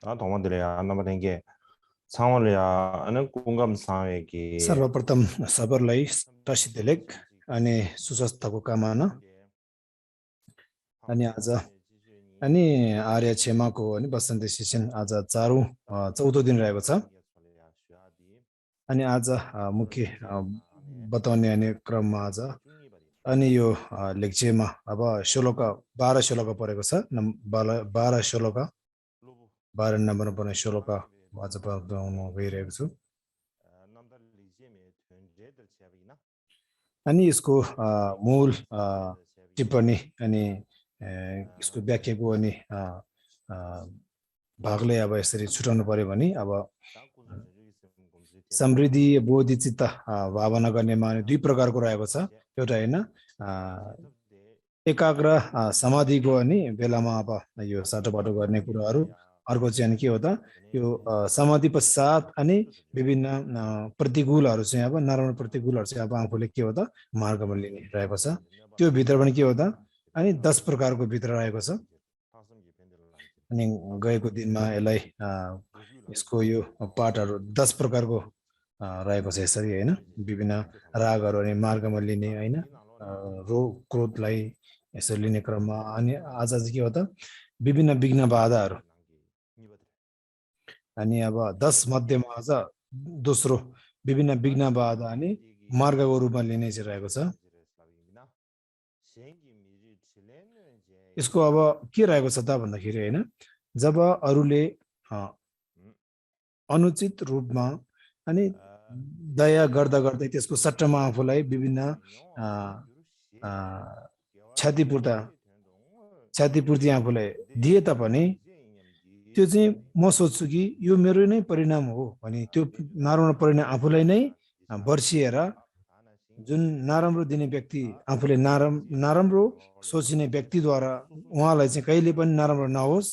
도마들이야 나마den게 상월이야는 공감사회기 सर्वप्रथम सबरलाई टसी दिलेक अनि सुस्वास्थ्यको कामना अनि आज अनि आर्य क्षेमाको अनि बसन्ती सेसन आज 14औं दिन रहेको छ अनि आज मुख्य बताउने अनि क्रममा आज अनि यो लेक्चरमा अब 12 श्लोक परेको छ 12 श्लोक 12 नम्बरमा पर्ने श्लोक आज पढाउन गइरहेको छु अनि यसको मूल टिप्पणी अनि यसको व्याख्याको अनि भागले अब यसरी छुटाउनु पर्यो भने अब समृद्धि बोधिचित्त भावना गर्नेमा दुई प्रकारको रहेको छ एउटा हैन एकाग्र समाधिको अनि बेलामा अब यो साटोबाटो गर्ने कुराहरू अर्को चाहिँ के हो त यो समाधि पश्चात अनि विभिन्न प्रतिकूलहरू चाहिँ अब नराम्रो प्रतिकूलहरू चाहिँ अब आफूले के हो त मार्गमा लिने रहेको छ त्यो भित्र पनि के हो त अनि 10 प्रकारको भित्र रहेको छ अनि गएको दिनमा यसलाई यसको यो पाठहरू 10 प्रकारको रहेको छ यसरी हैन विभिन्न रागहरू अनि मार्गमा लिने हैन रोग क्रोधलाई यसरी लिने क्रममा अनि आज चाहिँ के हो त विभिन्न विघ्न बाधाहरू अनि अब 10 मध्येमा आज दोस्रो विभिन्न विघ्न बाधा अनि मार्गको रूपमा लिने चाहिँ रहेको छ यसको अब के रहेको छ त भन्दाखेरि हैन जब अरूले अनुचित रूपमा अनि दया गर्दा गर्दै त्यसको सट्टामा आफूलाई विभिन्न क्षतिपूर्ति आफूलाई दिए तापनि त्यो चाहिँ म सोच्छु कि यो मेरो नै परिणाम हो अनि त्यो नराम्रो परिणाम आफूलाई नै वर्षिएर जुन नराम्रो दिने व्यक्ति आफूले नराम्रो सोचिने व्यक्तिद्वारा उहाँलाई चाहिँ कहिले पनि नराम्रो नहोस्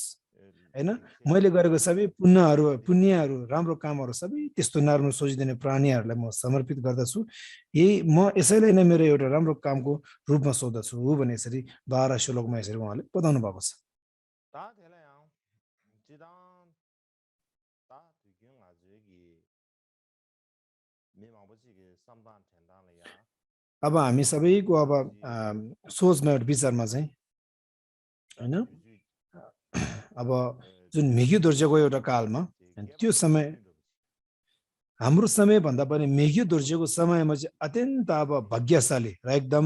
हैन मैले गरेको सबै पुण्यहरू राम्रो कामहरू सबै त्यस्तो नराम्रो सोचिदिने प्राणीहरूलाई म समर्पित गर्दछु यही म यसैलाई नै मेरो एउटा राम्रो कामको रूपमा सोच्दछु भने यसरी 12 श्लोकमा यसरी उहाँले बताउनु भएको छ अब हामी सबैको अब सोचमा एउटा विचारमा चाहिँ हैन अब जुन मेघी दोर्जेको एउटा कालमा त्यो समय हाम्रो समय भन्दा पनि मेघी दोर्जेको समयमा चाहिँ अत्यन्त अब भाग्यशाली र एकदम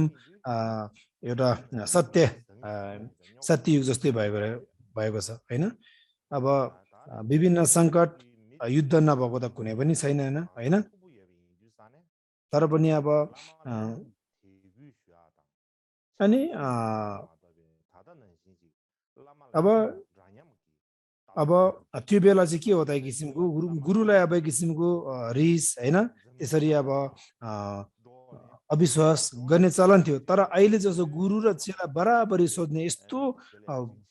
एउटा सत्य युग जस्तै भएको छ हैन अब विभिन्न संकट युद्ध नभएको त कुनै पनि छैन हैन तर पनि अब अनि अब त्यो बेला चाहिँ के हो त एक किसिमको गुरुलाई अब एक किसिमको रिस हैन त्यसरी अब अविश्वास गर्ने चलन थियो तर अहिले जसो गुरु र चेला बराबरी सोध्ने यस्तो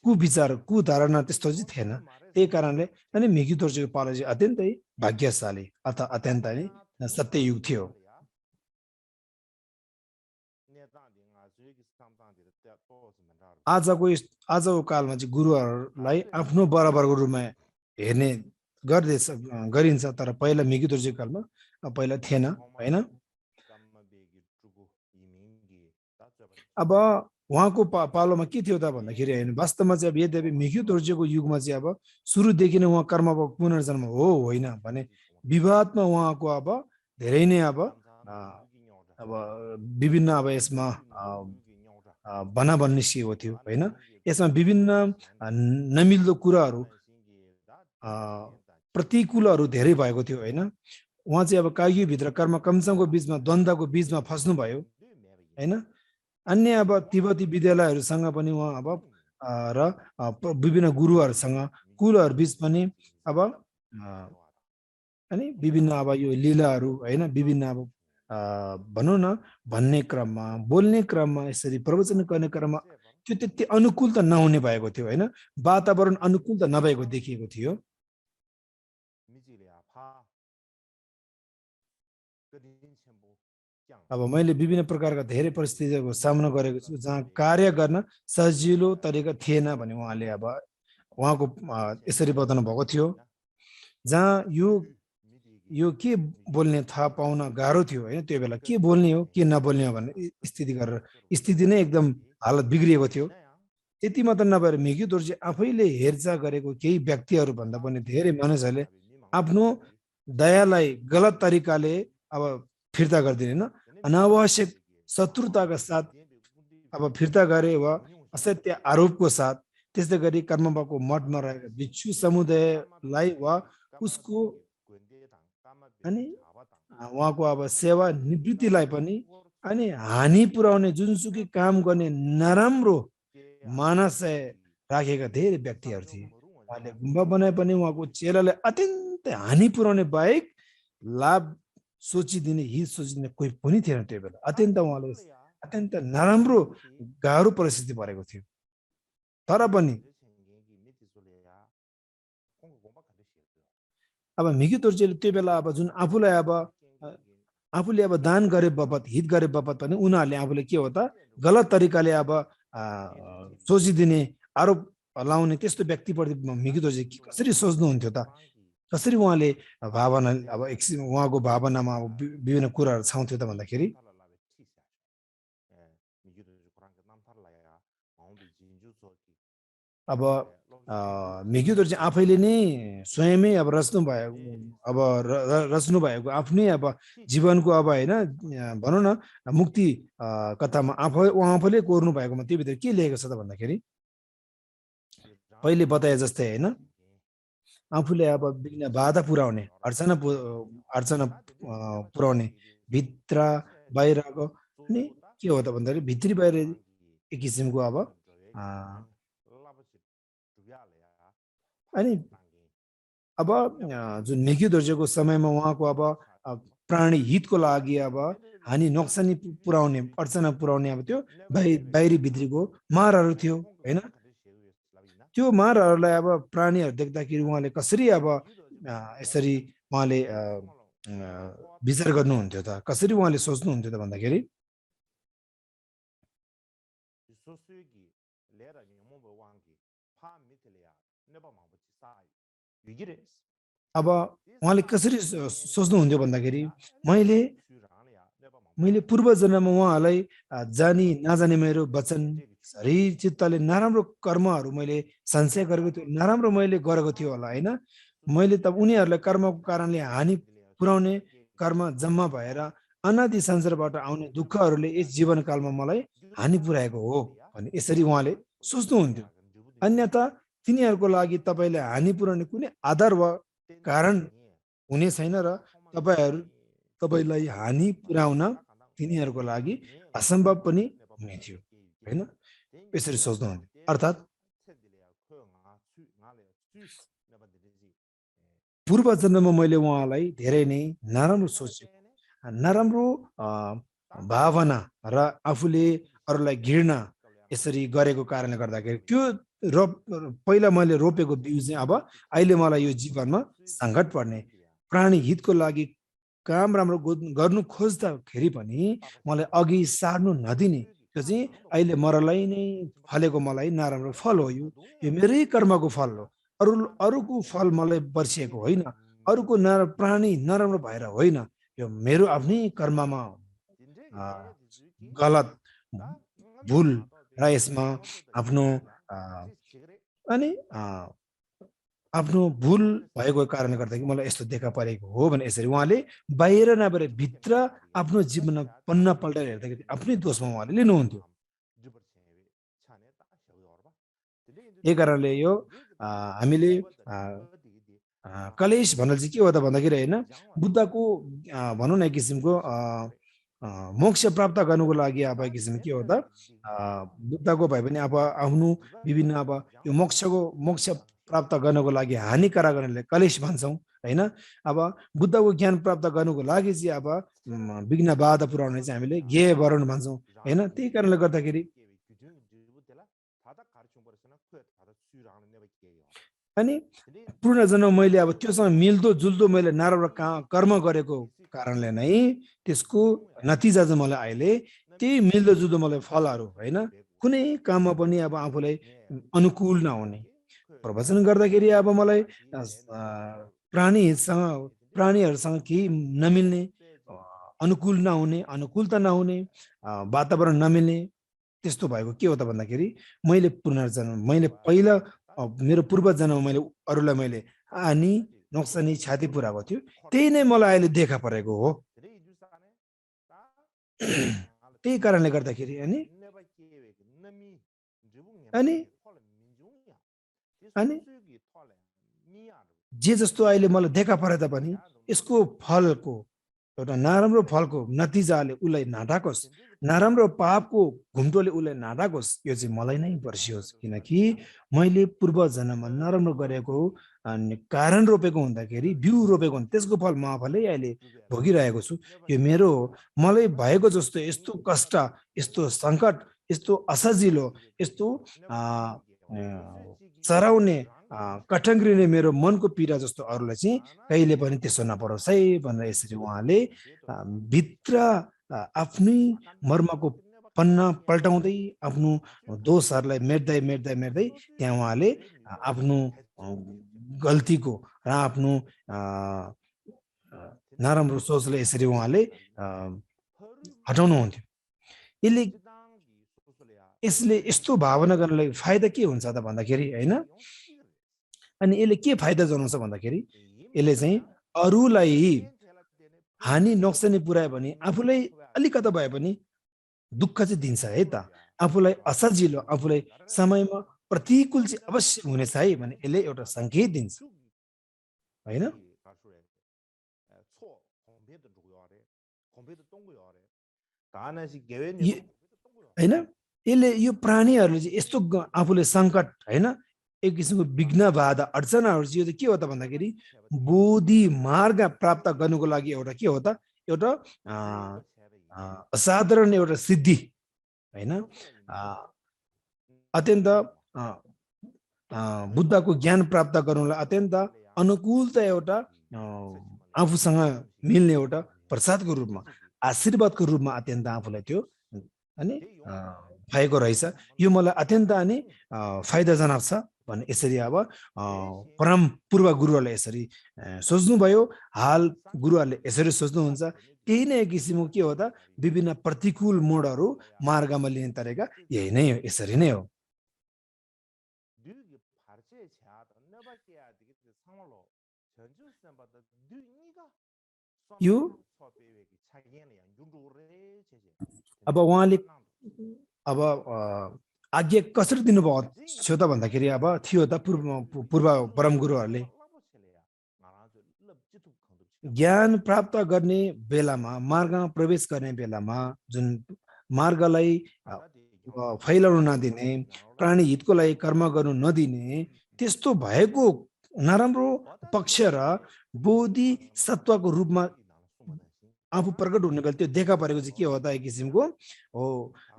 कुविचार कुधारणा त्यस्तो चाहिँ थिएन त्यही कारणले अनि मेघी दोर्जेको पालो चाहिँ अत्यन्तै भाग्यशाली अथवा अत्यन्त नै सत्य युग थियो आजको कालमा चाहिँ गुरुहरूलाई आफ्नो बराबरको रूपमा हेर्ने गरिन्छ तर पहिला मेघी दोर्जेको कालमा पहिला थिएन हैन अब उहाँको पालोमा के थियो त भन्दाखेरि हैन वास्तवमा चाहिँ अब यद्यपि मेघी दोर्जेको युगमा चाहिँ अब सुरुदेखि नै उहाँ कर्मको पुनर्जन्म हो होइन भने विवादमा उहाँको अब धेरै नै अब विभिन्न अब यसमा बनाबन निस्किएको थियो हैन यसमा विभिन्न नमिल्दो कुराहरू प्रतिकूलहरू धेरै भएको थियो हैन उहाँ चाहिँ अब कागी भित्र कर्म कमसमको बीचमा द्वन्द्वको बीचमा फस्नु भयो हैन अन्य अब तिब्बती विद्यालयहरूसँग पनि उहाँ अब र विभिन्न गुरुहरूसँग कुलहरू बीच पनि अब अनि विभिन्न अब यो लीलाहरू हैन विभिन्न अब भनौँ न भन्ने क्रममा बोल्ने क्रममा यसरी प्रवचन गर्ने क्रममा त्यो त्यति अनुकूल त नहुने भएको थियो हैन वातावरण अनुकूल त नभएको देखिएको थियो अब मैले विभिन्न प्रकारका धेरै परिस्थितिहरूको सामना गरेको छु जहाँ कार्य गर्न सजिलो तरिका थिएन भने उहाँले अब उहाँको यसरी बताउनु भएको थियो जहाँ यो के बोल्ने थाहा पाउन गाह्रो थियो हैन त्यो बेला के बोल्ने हो के नबोल्ने हो भन्ने स्थिति गरेर स्थिति नै एकदम हालत बिग्रिएको थियो त्यति मात्र नभएर मिग्यू दोर्जे आफैले हेरचाह गरेको केही व्यक्तिहरू भन्दा पनि धेरै मानिसहरूले आफ्नो दयालाई गलत तरिकाले अब फिर्ता गरिदिने हैन अनावश्यक शत्रुताका साथ अब फिर्ता गरे वा असत्य आरोपको साथ त्यस्तै गरी कर्मबाको मठमा रहेका भिक्षु समुदायलाई वा उसको अनि उहाँको अब सेवा निवृत्तिलाई पनि अनि हानि पुर्याउने जुनसुकै काम गर्ने नराम्रो मानसय राखेका धेरै व्यक्तिहरू थिए उहाँले गुम्बा बनाए पनि उहाँको चेलालाई अत्यन्तै हानि पुर्याउने बाहेक लाभ सोचिदिने हित सोचिदिने कोही पनि थिएन त्यो बेला अत्यन्त नराम्रो गाह्रो परिस्थिति परेको थियो तर पनि अब मिग्यू दोर्जेले त्यो बेला अब जुन आफूले अब दान गरे बापत हित गरे बापत पनि उनीहरूले आफूले के हो त गलत तरिकाले अब सोचिदिने आरोप लाउने त्यस्तो व्यक्तिप्रति मिग्यू दोर्जे कसरी सोच्नुहुन्थ्यो त कसरी उहाँले भावना अब उहाँको भावनामा अब विभिन्न कुराहरू छाउँथ्यो त भन्दाखेरि अब मिग्यू दोर्जे आफैले नै स्वयमै अब रच्नु भएको आफ्नै अब जीवनको अब हैन भनौँ न मुक्ति कथामा आफैले कोर्नु भएकोमा त्यो भित्र के लेखेको छ त भन्दाखेरि पहिले बताए जस्तै हैन आफूले अब विघ्न बाधा पुर्याउने अर्चना पुर्याउने भित्र बाहिरको अनि के हो त भन्दाखेरि भित्री बाहिर एक किसिमको अब अनि अब जुन मिग्यू दोर्जेको समयमा उहाँको अब प्राणी हितको लागि अब हानि नोक्सानी पुर्याउने अर्चना पुर्याउने अब त्यो बाहिरी भित्रीको मारहरू थियो हैन त्यो मारहरूलाई अब प्राणीहरू देख्दाखेरि उहाँले कसरी अब यसरी उहाँले विचार गर्नुहुन्थ्यो त कसरी उहाँले सोच्नुहुन्थ्यो त भन्दाखेरि अब उहाँले कसरी सोच्नुहुन्थ्यो भन्दाखेरि मैले पूर्व जन्ममा उहाँलाई जानी नजाने मेरो वचन शरीर चित्तले नराम्रो कर्महरू मैले संशय गरेको थियो नराम्रो मैले गरेको थियो होला हैन मैले त उनीहरूलाई कर्मको कारणले हानि पुर्याउने कर्म जम्मा भएर अनादि संसारबाट आउने दुःखहरूले यस जीवनकालमा मलाई हानि पुर्याएको हो भने यसरी उहाँले सोच्नुहुन्थ्यो अन्यथा तिनीहरूको लागि तपाईले हानि पुर्याउने कुनै आधार वा कारण हुने छैन र तपाईलाई हानि पुर्याउन तिनीहरूको लागि असम्भव पनि हुने थियो हैन यसरी सोच्नुहुन्थ्यो अर्थात् पूर्व जन्ममा मैले उहाँलाई धेरै नै नराम्रो सोचेको नराम्रो भावना र आफूले अरूलाई घृणा यसरी गरेको कारणले गर्दाखेरि त्यो पहिला मैले रोपेको बिउ चाहिँ अब अहिले मलाई यो जीवनमा सङ्कट पर्ने प्राणी हितको लागि काम राम्रो गर्नु खोज्दाखेरि पनि मलाई अघि सार्नु नदिने त्यो चाहिँ अहिले मरलाई नै फलेको मलाई नराम्रो फल हो यो मेरै कर्मको फल हो अरूको फल मलाई बर्सिएको होइन अरूको प्राणी नराम्रो भएर होइन यो मेरो आफ्नै कर्ममा गलत भुल र यसमा आफ्नो अनि आफ्नो भुल भएको कारणले गर्दाखेरि मलाई यस्तो देखा परेको हो भने यसरी उहाँले बाहिर नभएर भित्र आफ्नो जीवनमा पन्ना पल्टाएर हेर्दाखेरि आफ्नै दोषमा उहाँले लिनुहुन्थ्यो यही कारणले यो हामीले कलेश भन्नाले चाहिँ के हो त भन्दाखेरि होइन बुद्धको भनौँ न एक किसिमको मोक्ष प्राप्त गर्नुको लागि अब एक किसिम के हो त बुद्धको भए पनि अब आफ्नो विभिन्न अब यो मोक्ष प्राप्त गर्नको लागि हानिकारक गर्नेले कलेश भन्छौँ होइन अब बुद्धको ज्ञान प्राप्त गर्नुको लागि चाहिँ अब विघ्न बाधा पुर्याउने चाहिँ हामीले ज्ञेय वर्ण भन्छौँ होइन त्यही कारणले गर्दाखेरि अनि पूर्ण जन्म मैले अब त्योसँग मिल्दो जुल्दो मैले नराम्रो कर्म गरेको कारणले नै त्यसको नतिजा चाहिँ मलाई अहिले त्यही मिल्दो जुल्दो मलाई फलहरू होइन कुनै काममा पनि अब आफूलाई अनुकूल नहुने प्रवचन गर्दाखेरि अब मलाई प्राणीहरूसँग केही नमिल्ने, अनुकूल नहुने, अनुकूलता नहुने, वातावरण नमिल्ने त्यस्तो भएको के हो त भन्दाखेरि मैले पहिला मेरो पूर्व जन्ममा मैले अरूलाई मैले हानि नोक्सानी क्षति पुर्याएको थियो, त्यही नै मलाई अहिले देखा परेको हो। त्यही कारणले गर्दाखेरि अनि जे जस्तो अहिले मलाई देखा परे तापनि यसको फलको एउटा नराम्रो फलको नतिजाले उसलाई नाटाकोस्, नराम्रो पापको घुम्टोले उसलाई नाटाकोस्, यो चाहिँ मलाई नै पर्सियोस्। किनकि मैले पूर्व जन्ममा नराम्रो गरेको अनि कारण रोपेको हुँदाखेरि बिउ रोपेको हुन्छ, त्यसको फल म आफैले अहिले भोगिरहेको छु। यो मेरो मलाई भएको जस्तो यस्तो कष्ट, यस्तो सङ्कट, यस्तो असजिलो, यस्तो चराउने कठङ्ग्रिने मेरो मनको पीडा जस्तो अरूलाई चाहिँ कहिले पनि त्यसो नपरोस् है भनेर यसरी उहाँले भित्र आफ्नै मर्मको पन्ना पल्टाउँदै आफ्नो दोषहरूलाई मेट्दै मेट्दै मेट्दै त्यहाँ उहाँले आफ्नो गल्तीको र आफ्नो नराम्रो सोचले यसरी उहाँले हटाउनुहुन्थ्यो। यसले यस्तो भावना गर्नलाई फाइदा के हुन्छ त भन्दाखेरि होइन, अनि यसले के फाइदा जनाउँछ भन्दाखेरि यसले चाहिँ अरूलाई हानि नोक्सानी पुर्यायो भने आफूलाई अलिकता भए पनि दुःख चाहिँ दिन्छ है त, आफूलाई असजिलो, आफूलाई समयमा प्रतिकूल चाहिँ अवश्य हुनेछ है भने यसले एउटा सङ्केत दिन्छ होइन। होइन यसले यो प्राणीहरूले चाहिँ यस्तो आफूले सङ्कट होइन एक किसिमको विघ्न बाधा अडचनाहरू चाहिँ यो चाहिँ के हो त भन्दाखेरि बोधि मार्ग प्राप्त गर्नुको लागि एउटा के हो त, एउटा असाधारण एउटा सिद्धि होइन, अत्यन्त बुद्धको ज्ञान प्राप्त गर्नुलाई अत्यन्त अनुकूलता एउटा आफूसँग मिल्ने एउटा प्रसादको रूपमा आशीर्वादको रूपमा अत्यन्त आफूलाई त्यो अनि भएको रहेछ। यो मलाई अत्यन्त अनि फाइदाजनक छ भने यसरी अब परम पूर्व गुरुहरूले यसरी सोच्नुभयो, हाल गुरुहरूले यसरी सोच्नुहुन्छ। त्यही नै किसिमको के हो त विभिन्न प्रतिकूल मोडहरू मार्गमा लिने तरिका यही नै हो, यसरी नै हो। यो अब उहाँले अब आज्ञा कसरी दिनुभयो थियो त भन्दाखेरि अब थियो त पूर्व परम गुरुहरूले ज्ञान प्राप्त गर्ने बेलामा, मार्गमा प्रवेश गर्ने बेलामा जुन मार्गलाई फैलाउन नदिने, प्राणी हितको लागि कर्म गर्नु नदिने, त्यस्तो भएको नराम्रो पक्ष र बोधि सत्वको रूपमा आफू प्रकट हुने बेला त्यो देखा परेको चाहिँ के हो त एक किसिमको हो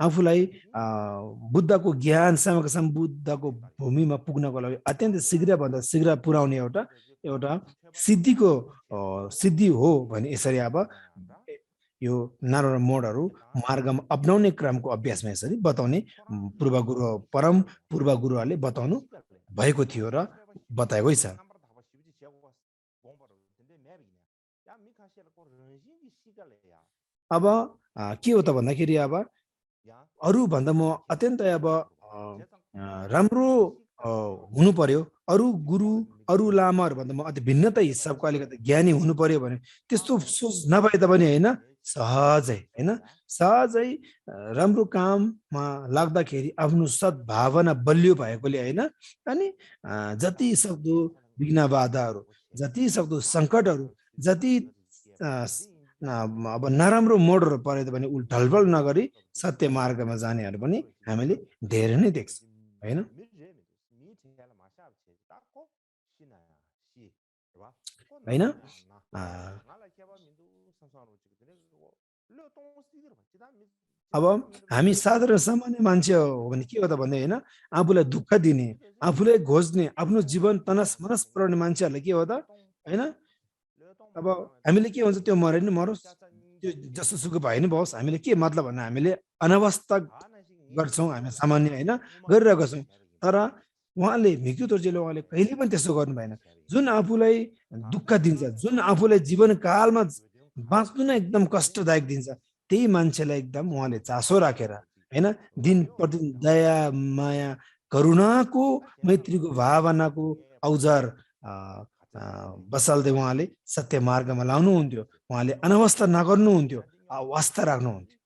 आफूलाई बुद्धको ज्ञान समकसम बुद्धको भूमिमा पुग्नको लागि अत्यन्त शीघ्रभन्दा शीघ्र पुर्याउने एउटा सिद्धि हो भने यसरी अब यो नराम्रो मोडहरू मार्गमा अपनाउने क्रमको अभ्यासमा यसरी बताउने परम पूर्व गुरुहरूले बताउनु भएको थियो र बताएकै छ। अब के हो त भन्दाखेरि अब अरूभन्दा म अत्यन्तै अब राम्रो हुनु पर्यो, अरू गुरु अरू लामाहरू भन्दा म अति भिन्नता हिसाबको अलिकति ज्ञानी हुनु पर्यो भने त्यस्तो सोच नभए तापनि होइन, सहजै होइन सहजै राम्रो काममा लाग्दाखेरि आफ्नो सद्भावना बलियो भएकोले होइन, अनि जति सक्दो विघ्न बाधाहरू, जति सक्दो सङ्कटहरू, जति अब नराम्रो मोडहरू परे पनि ढलबल नगरी सत्य मार्गमा जानेहरू पनि हामीले धेरै नै देख्छौँ होइन। होइन अब हामी साधारण सामान्य मान्छे हो भने के हो त भन्ने होइन, आफूलाई दुःख दिने, आफूलाई घोज्ने, आफ्नो जीवन तनस मनस पुर्याउने मान्छेहरूलाई के हो त होइन, अब हामीले के हुन्छ त्यो मरे नि मरोस्, त्यो जस्तो सुकै भए नि भओस्, हामीले के मतलब भन्दा हामीले अनावस्था गर्छौँ, हामी सामान्य होइन गरिरहेको छौँ। तर उहाँले मृत्यु दर्जीले उहाँले कहिले पनि त्यसो गर्नु भएन। जुन आफूलाई दुःख दिन्छ, जुन आफूलाई जीवनकालमा बाँच्नु नै एकदम कष्टदायक दिन्छ, त्यही मान्छेलाई एकदम उहाँले चासो राखेर हैन, दिन प्रतिदिन दया माया करुणाको मैत्रीको भावनाको औजार बसाल्दै उहाँले सत्य मार्गमा लाउनुहुन्थ्यो। उहाँले अनवस्था नगर्नुहुन्थ्यो, वास्ता राख्नुहुन्थ्यो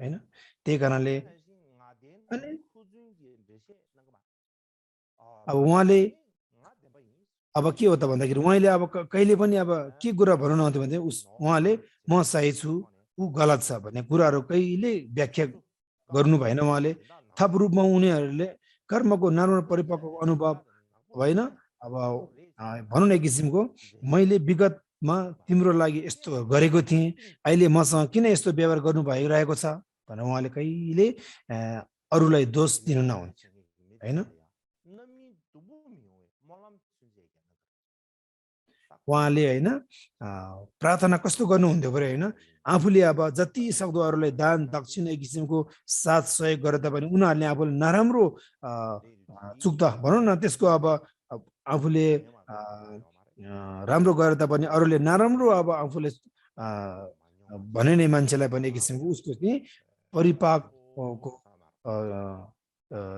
हैन। त्यही कारणले अनि अब उहाँले अब के हो त भन्दाखेरि उहाँले अब कहिले पनि अब के कुरा भन्नुहुन्थ्यो भने उहाँले म सही छु, ऊ गलत छ भन्ने कुराहरू कहिले व्याख्या गर्नु भएन। उहाँले थप रूपमा उनीहरूले कर्मको नराम्रो परिपक्वको अनुभव होइन। अब भनौँ न एक किसिमको मैले विगतमा तिम्रो लागि यस्तो गरेको थिएँ, अहिले मसँग किन यस्तो व्यवहार गर्नु भइरहेको छ भनेर उहाँले कहिले अरूलाई दोष दिनु नहुन्थ्यो होइन। उहाँले होइन प्रार्थना कस्तो गर्नुहुन्थ्यो पऱ्यो होइन, आफूले अब जति सक्दो अरूलाई दान दक्षिण एक किसिमको साथ सहयोग गरे तापनि उनीहरूले आफूले नराम्रो चुक्दा भनौँ न त्यसको अब आफूले राम्रो गरे तापनि अरूले नराम्रो अब आफूले भने नै मान्छेलाई पनि एक किसिमको उसको चाहिँ परिपाकको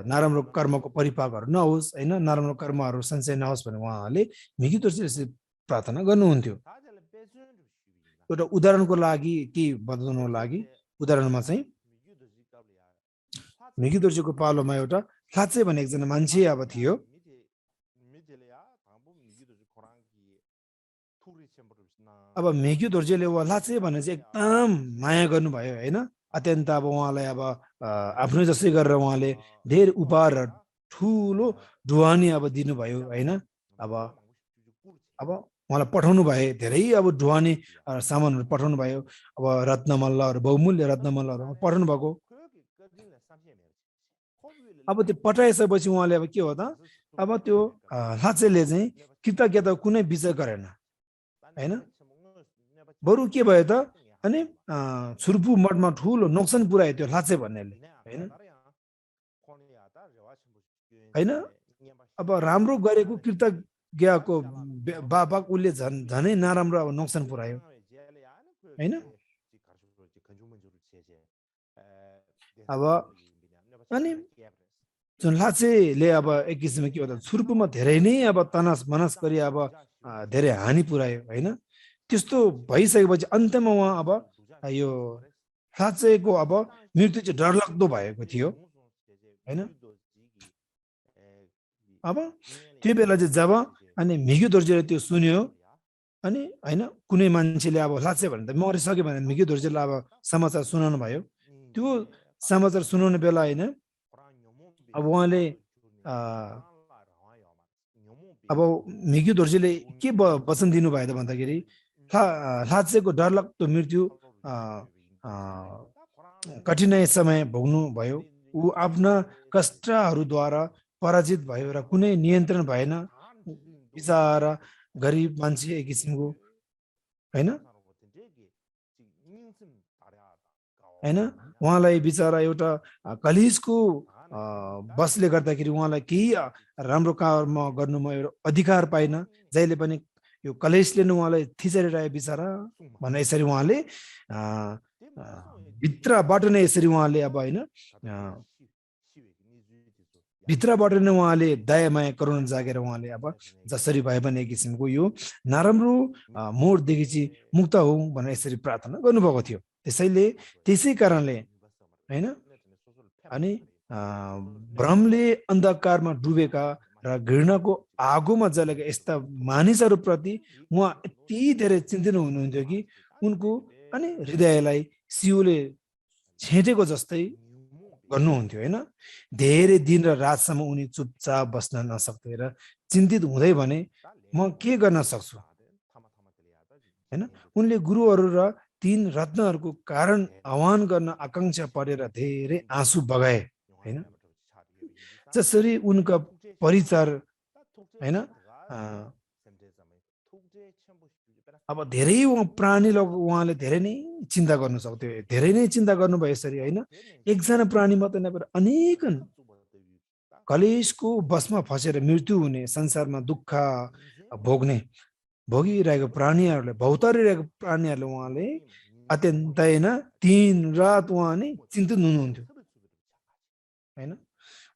नराम्रो कर्मको परिपाकहरू नहोस् होइन, नराम्रो कर्महरू सञ्चय नहोस् भने उहाँहरूले मृत्यु दर्जी प्रार्थना गर्नुहुन्थ्यो। एउटा उदाहरणको लागि के बताउनुको लागि, उदाहरणमा चाहिँ मृत्यु दर्जीको पालोमा एउटा लाचे भन्ने एकजना मान्छे अब थियो। अब मृत्यु दर्जीले उहाँ लाचे भने चाहिँ एकदम माया गर्नुभयो होइन, अत्यन्त अब उहाँलाई अब आफ्नो जसै गरेर उहाँले धेरै उपहार ठुलो ढुवानी अब दिनुभयो होइन। अब उहाँलाई पठाउनु भए धेरै अब ढुवानी सामानहरू पठाउनु भयो, अब रत्नमल्लहरू बहुमूल्य रत्नमल्लहरू पठाउनु भएको। अब त्यो पठाइसकेपछि उहाँले अब के हो त, अब त्यो लाचेले चाहिँ कृतज्ञता कुनै विचार गरेन होइन, बरु के भयो त अनि छुर्पु मठमा ठुलो नोक्सान पुऱ्यायो त्यो लाचे भन्नेले होइन होइन। अब राम्रो गरेको कृतज्ञको बापक उसले झनै नराम्रो अब नोक्सान पुऱ्यायो होइन। अब अनि जुन लाचेले अब एक किसिममा के हो त छुर्पुमा धेरै नै अब तनास मनास गरी अब धेरै हानि पुऱ्यायो होइन। त्यस्तो भइसकेपछि अन्त्यमा उहाँ अब यो लाचेको अब मृत्यु चाहिँ डरलाग्दो भएको थियो होइन। अब त्यो बेला चाहिँ जब अनि मृत्यु दर्जीले त्यो सुन्यो अनि होइन, कुनै मान्छेले अब लाचे भने त मरिसक्यो भने मृत्यु दर्जीलाई अब समाचार सुनाउनु भयो। त्यो समाचार सुनाउने बेला होइन अब उहाँले अब मृत्यु दर्जीले के वचन दिनुभयो त भन्दाखेरि लाचेको डरलाग्दो मृत्यु कठिनाइ समय भोग्नु भयो, ऊ आफ्ना कष्टहरूद्वारा पराजित भयो र कुनै नियन्त्रण भएन, बिचारा गरिब मान्छे एक किसिमको होइन होइन। उहाँलाई बिचारा एउटा कलेजको बसले गर्दाखेरि उहाँलाई केही राम्रो काम गर्नुमा एउटा अधिकार पाएन, जहिले पनि यो कलेजले नै उहाँलाई थिचेरिरहे बिचारा भन्ने यसरी उहाँले भित्रबाट नै यसरी उहाँले अब होइन भित्रबाट नै उहाँले दया माया करुणा जागेर उहाँले अब जसरी भए पनि एक किसिमको यो नराम्रो मोडदेखि चाहिँ मुक्त हौँ भनेर यसरी प्रार्थना गर्नुभएको थियो। त्यसै कारणले होइन अनि भ्रमले अन्धकारमा डुबेका र घृणाको आगोमा जलेका यस्ता मानिसहरूप्रति उहाँ यति धेरै चिन्तित हुनुहुन्थ्यो कि उनको अनि हृदयलाई सियोले छेटेको जस्तै गर्नुहुन्थ्यो होइन। धेरै दिन र रातसम्म उनी चुपचाप बस्न नसक्थे र चिन्तित हुँदै भने म के गर्न सक्छु होइन। उनले गुरुहरू र 3 रत्नहरूको कारण आह्वान गर्न आकांक्षा परेर धेरै आँसु बगाए होइन। जसरी उनका परिचार होइन अब धेरै प्राणी उहाँले धेरै नै चिन्ता गर्नु सक्थ्यो, धेरै नै चिन्ता गर्नुभयो यसरी होइन। एकजना प्राणी मात्रै नभएर अनेक कलेशको बसमा फसेर मृत्यु हुने, संसारमा दुःख भोग्ने भोगिरहेको प्राणीहरूले, भौतारिरहेको प्राणीहरूले उहाँले अत्यन्तै दिन रात उहाँ नि चिन्तित हुनुहुन्थ्यो हैन।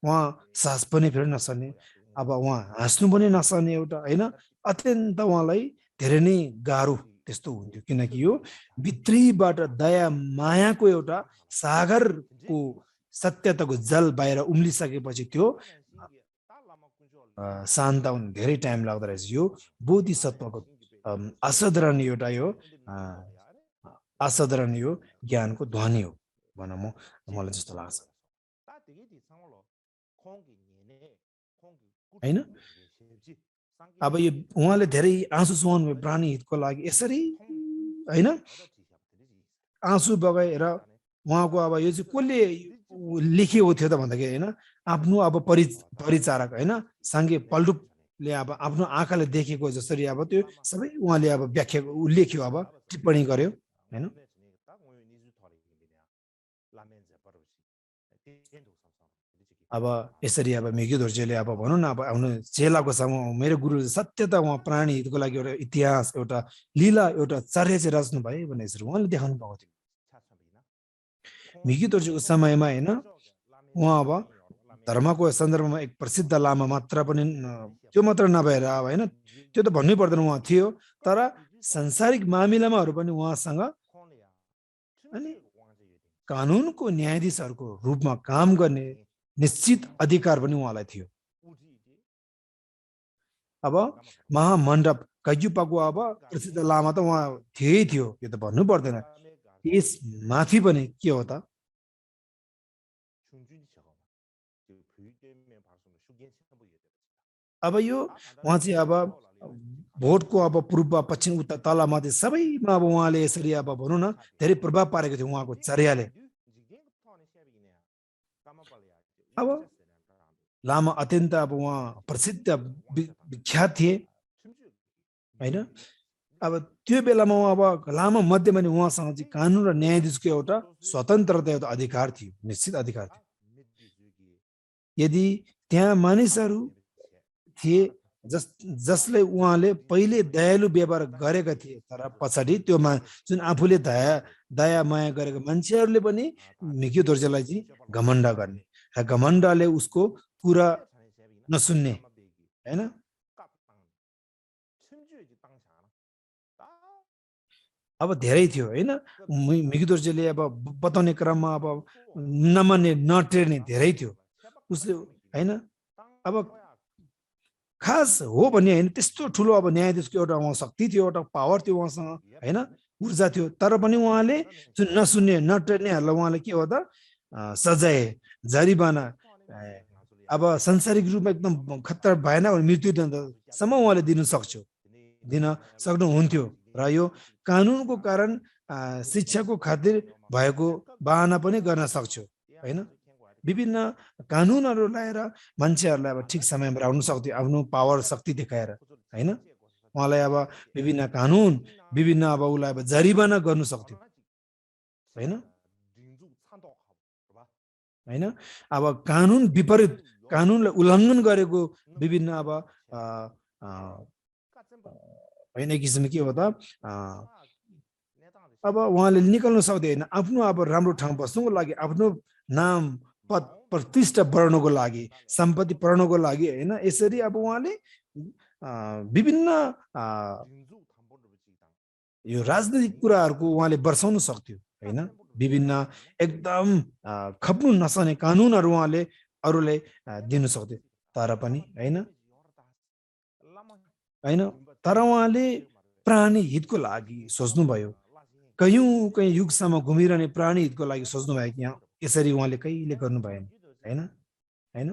उहाँ सास पनि फेर्न नसक्ने, अब उहाँ हाँस्नु पनि नसक्ने एउटा हैन, अत्यन्त उहाँलाई धेरै नै गाह्रो त्यस्तो हुन्थ्यो, किनकि यो भित्रीबाट दया मायाको एउटा सागरको सत्यताको जल बाहिर उम्लिसकेपछि त्यो शान्त हुन धेरै टाइम लाग्दो रहेछ। यो बोधिसत्वको असाधारण एउटा यो असाधारण यो ज्ञानको ध्वनि हो भनौँ, मलाई जस्तो लाग्छ हैन। अब यो उहाँले धेरै आँसु सुहाउनु भयो प्राणी हितको लागि, यसरी हैन आँसु बगाएर उहाँको अब यो चाहिँ कसले लेखिएको थियो त भन्दाखेरि हैन, आफ्नो अब परिचारक हैन साङ्गे पल्डुपले अब आफ्नो आँखाले देखेको जसरी अब त्यो सबै उहाँले अब व्याख्या लेख्यो, अब टिप्पणी गर्यो हैन। अब यसरी अब मेघी धोर्जेले अब भनौँ न, अब आफ्नो चेलाको सामु मेरो गुरु सत्यता उहाँ प्राणी हितको लागि एउटा इतिहास, एउटा लीला, एउटा चर्या चाहिँ रच्नु भयो भने यसरी उहाँले देखाउनु भएको थियो। मेघी धोर्जेको समयमा हैन उहाँ अब धर्मको सन्दर्भमा एक प्रसिद्ध लामा मात्र पनि त्यो मात्र नभएर अब हैन, त्यो त भन्नै पर्दैन उहाँ थियो, तर सांसारिक मामिलामाहरू पनि उहाँसँग अनि कानुनको न्यायाधीशहरूको रूपमा काम गर्ने निश्चित अधिकार पनि उहाँलाई थियो। अब महामण्डप कैयुपाको अब प्रसिद्ध लामा त उहाँ थियै थियो, यो त भन्नु पर्दैन। यस माथि पनि के हो त, अब यो उहाँ चाहिँ अब भोटको अब पूर्व पश्चिम उत्तर तल माथि सबैमा अब उहाँले यसरी अब भनौँ न धेरै प्रभाव पारेको थियो उहाँको चर्याले। अब लामा अत्यन्त अब उहाँ प्रसिद्ध विख्यात थिए हैन। अब त्यो बेलामा अब लामा मध्येमा नि उहाँसँग चाहिँ कानुन र न्यायाधीशको एउटा स्वतन्त्रता एउटा अधिकार थियो, निश्चित अधिकार थियो। यदि त्यहाँ मानिसहरू थिए जसले उहाँले पहिले दयालु व्यवहार गरेका थिए, तर पछाडि त्यो जुन आफूले दया माया गरेको मान्छेहरूले पनि मेघी धोर्जेलाई चाहिँ घमण्ड गर्ने र घमण्डले उसको कुरा नसुन्ने हैन। अब धेरै थियो हैन, मेघी धोर्जेले अब बताउने क्रममा अब नमान्ने नटेर्ने धेरै थियो उसले हैन। अब खास हो भन्ने होइन, त्यस्तो ठुलो अब न्यायाधीशको एउटा उहाँ शक्ति थियो, एउटा पावर थियो उहाँसँग हैन, ऊर्जा थियो, तर पनि उहाँले जुन नसुन्ने नटेर्नेहरूलाई उहाँले के हो त सजाय जरिवाना अब संसारिक रूपमा एकदम खतरा भएन मृत्युदण्डसम्म उहाँले दिन सक्नुहुन्थ्यो। र यो कानुनको कारण शिक्षाको खातिर भएको बहाना पनि गर्न सक्छौ हैन। विभिन्न कानुनहरू ल्याएर मान्छेहरूलाई अब ठिक समयमा आउनु सक्थ्यो, आफ्नो पावर शक्ति देखाएर हैन। उहाँलाई अब विभिन्न कानुन विभिन्न अब उसलाई अब जरिवाना गर्नु सक्थ्यो हैन हैन। अब कानुन विपरीत कानुनलाई उल्लङ्घन गरेको विभिन्न अब हैन किसिम के हो त अब उहाँले निकाल्नु सक्दैन, आफ्नो अब राम्रो ठाउँ बस्नुको लागि, आफ्नो नाम पद प्रतिष्ठा बढाउनको लागि, सम्पत्ति बढाउनको लागि हैन। यसरी अब उहाँले विभिन्न यो राजनीतिक कुराहरूको उहाँले बर्साउन सक्थ्यो हैन। विभिन्न एकदम खप्नु नसक्ने कानुनहरू उहाँले अरूले दिनु सक्थ्यो, तर पनि हैन। तर उहाँले प्राणी हितको लागि सोच्नुभयो, कयौं युगसम्म घुमिरहने प्राणी हितको लागि सोच्नुभयो कि यहाँ यसरी उहाँले कहिले गर्नु भएन हैन हैन।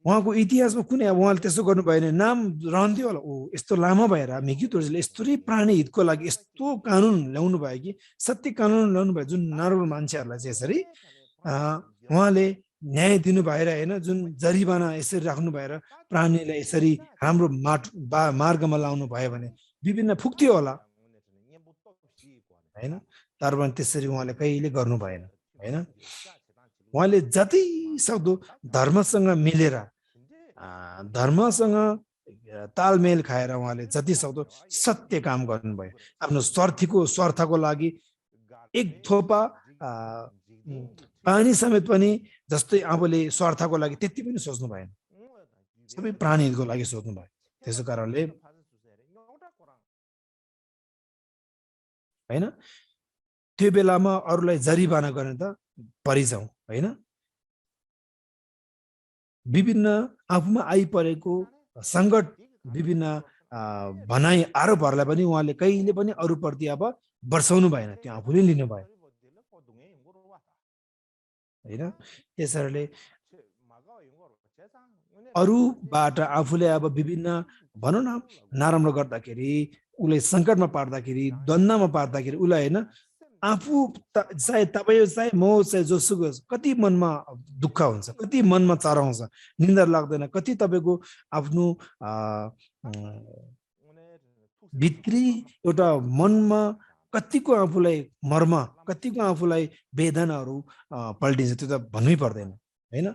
उहाँको इतिहासमा कुनै अब उहाँले त्यसो गर्नु भएन नाम रहन्थ्यो होला, ओ यस्तो लामो भएर मेघी धोर्जेले यस्तै प्राणी हितको लागि यस्तो कानुन ल्याउनु भयो कि सत्य कानुन ल्याउनु भयो, जुन नर्मल मान्छेहरूलाई चाहिँ यसरी उहाँले न्याय दिनु भएर हैन, जुन जरिवाना यसरी राख्नु भएर प्राणीलाई यसरी हाम्रो मार्गमा लाउनु भयो भने विभिन्न फुक्थ्यो होला हैन। तर पनि त्यसरी उहाँले कहिले गर्नु भएन हैन। उहाँले जति सक्दो धर्मसँग मिलेर धर्मसँग तालमेल खाएर उहाँले जति सक्दो सत्य काम गर्नुभयो। आफ्नो स्वार्थको लागि एक थोपा पानी समेत पनि जस्तै आफूले स्वार्थको लागि त्यति पनि सोच्नु भएन, सबै प्राणीहरूको लागि सोच्नु भयो। त्यसो कारणले हैन त्यो बेलामा अरूलाई जरिवाना गर्ने त परिजाउँ हैन। विभिन्न आफूमा आइपरेको सङ्कट, विभिन्न भनाइ आरोपहरूलाई पनि उहाँले कहिले पनि अरूप्रति अब वर्षाउनु भएन, त्यो आफूले लिनुभयो हैन। त्यसैले अरूबाट आफूले अब विभिन्न भनौँ न नराम्रो गर्दाखेरि, उसलाई सङ्कटमा पार्दाखेरि, द्वन्द्वमा पार्दाखेरि उसलाई होइन आफू चाहे तपाईँ चाहे म चाहे जोसुकै होस्, कति मनमा दुःख हुन्छ, कति मनमा चराउँछ, निन्द्रा लाग्दैन, कति तपाईँको आफ्नो भित्री एउटा मनमा कतिको आफूलाई मर्म, कतिको आफूलाई वेदनाहरू पल्टिन्छ, त्यो त भन्नै पर्दैन हैन।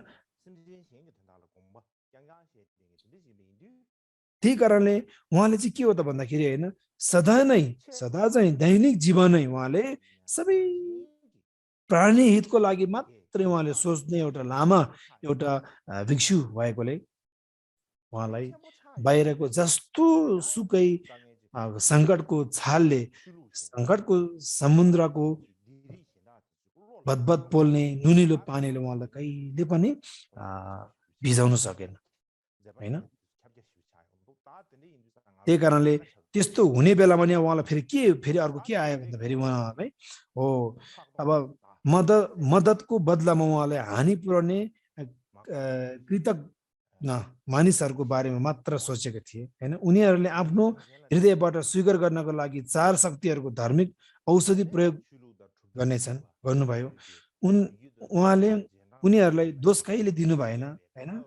त्यही कारणले उहाँले चाहिँ के हो त भन्दाखेरि होइन सदा चाहिँ दैनिक जीवनै उहाँले सबै प्राणी हितको लागि मात्रै उहाँले सोच्ने एउटा लामा एउटा भिक्षु भएकोले उहाँलाई बाहिरको जस्तो सुकै सङ्कटको छालले, सङ्कटको समुद्रको बदबद पोल्ने नुनिलो पानीले उहाँलाई कहिले पनि भिजाउन सकेन हैन। त्यही कारणले त्यस्तो हुने बेलामा नि उहाँलाई फेरि अर्को के आयो भन्दा फेरि उहाँलाई हो अब मद्दतको बदलामा उहाँलाई हानि पुर्याउने कृतज्ञ मानिसहरूको बारेमा मात्र सोचेका थिए हैन। उनीहरूले आफ्नो हृदयबाट स्वीकार गर्नको लागि चार शक्तिहरूको धार्मिक औषधि प्रयोग गर्नुभयो। उहाँले उनीहरूलाई दोष कहिले दिनु भएन हैन।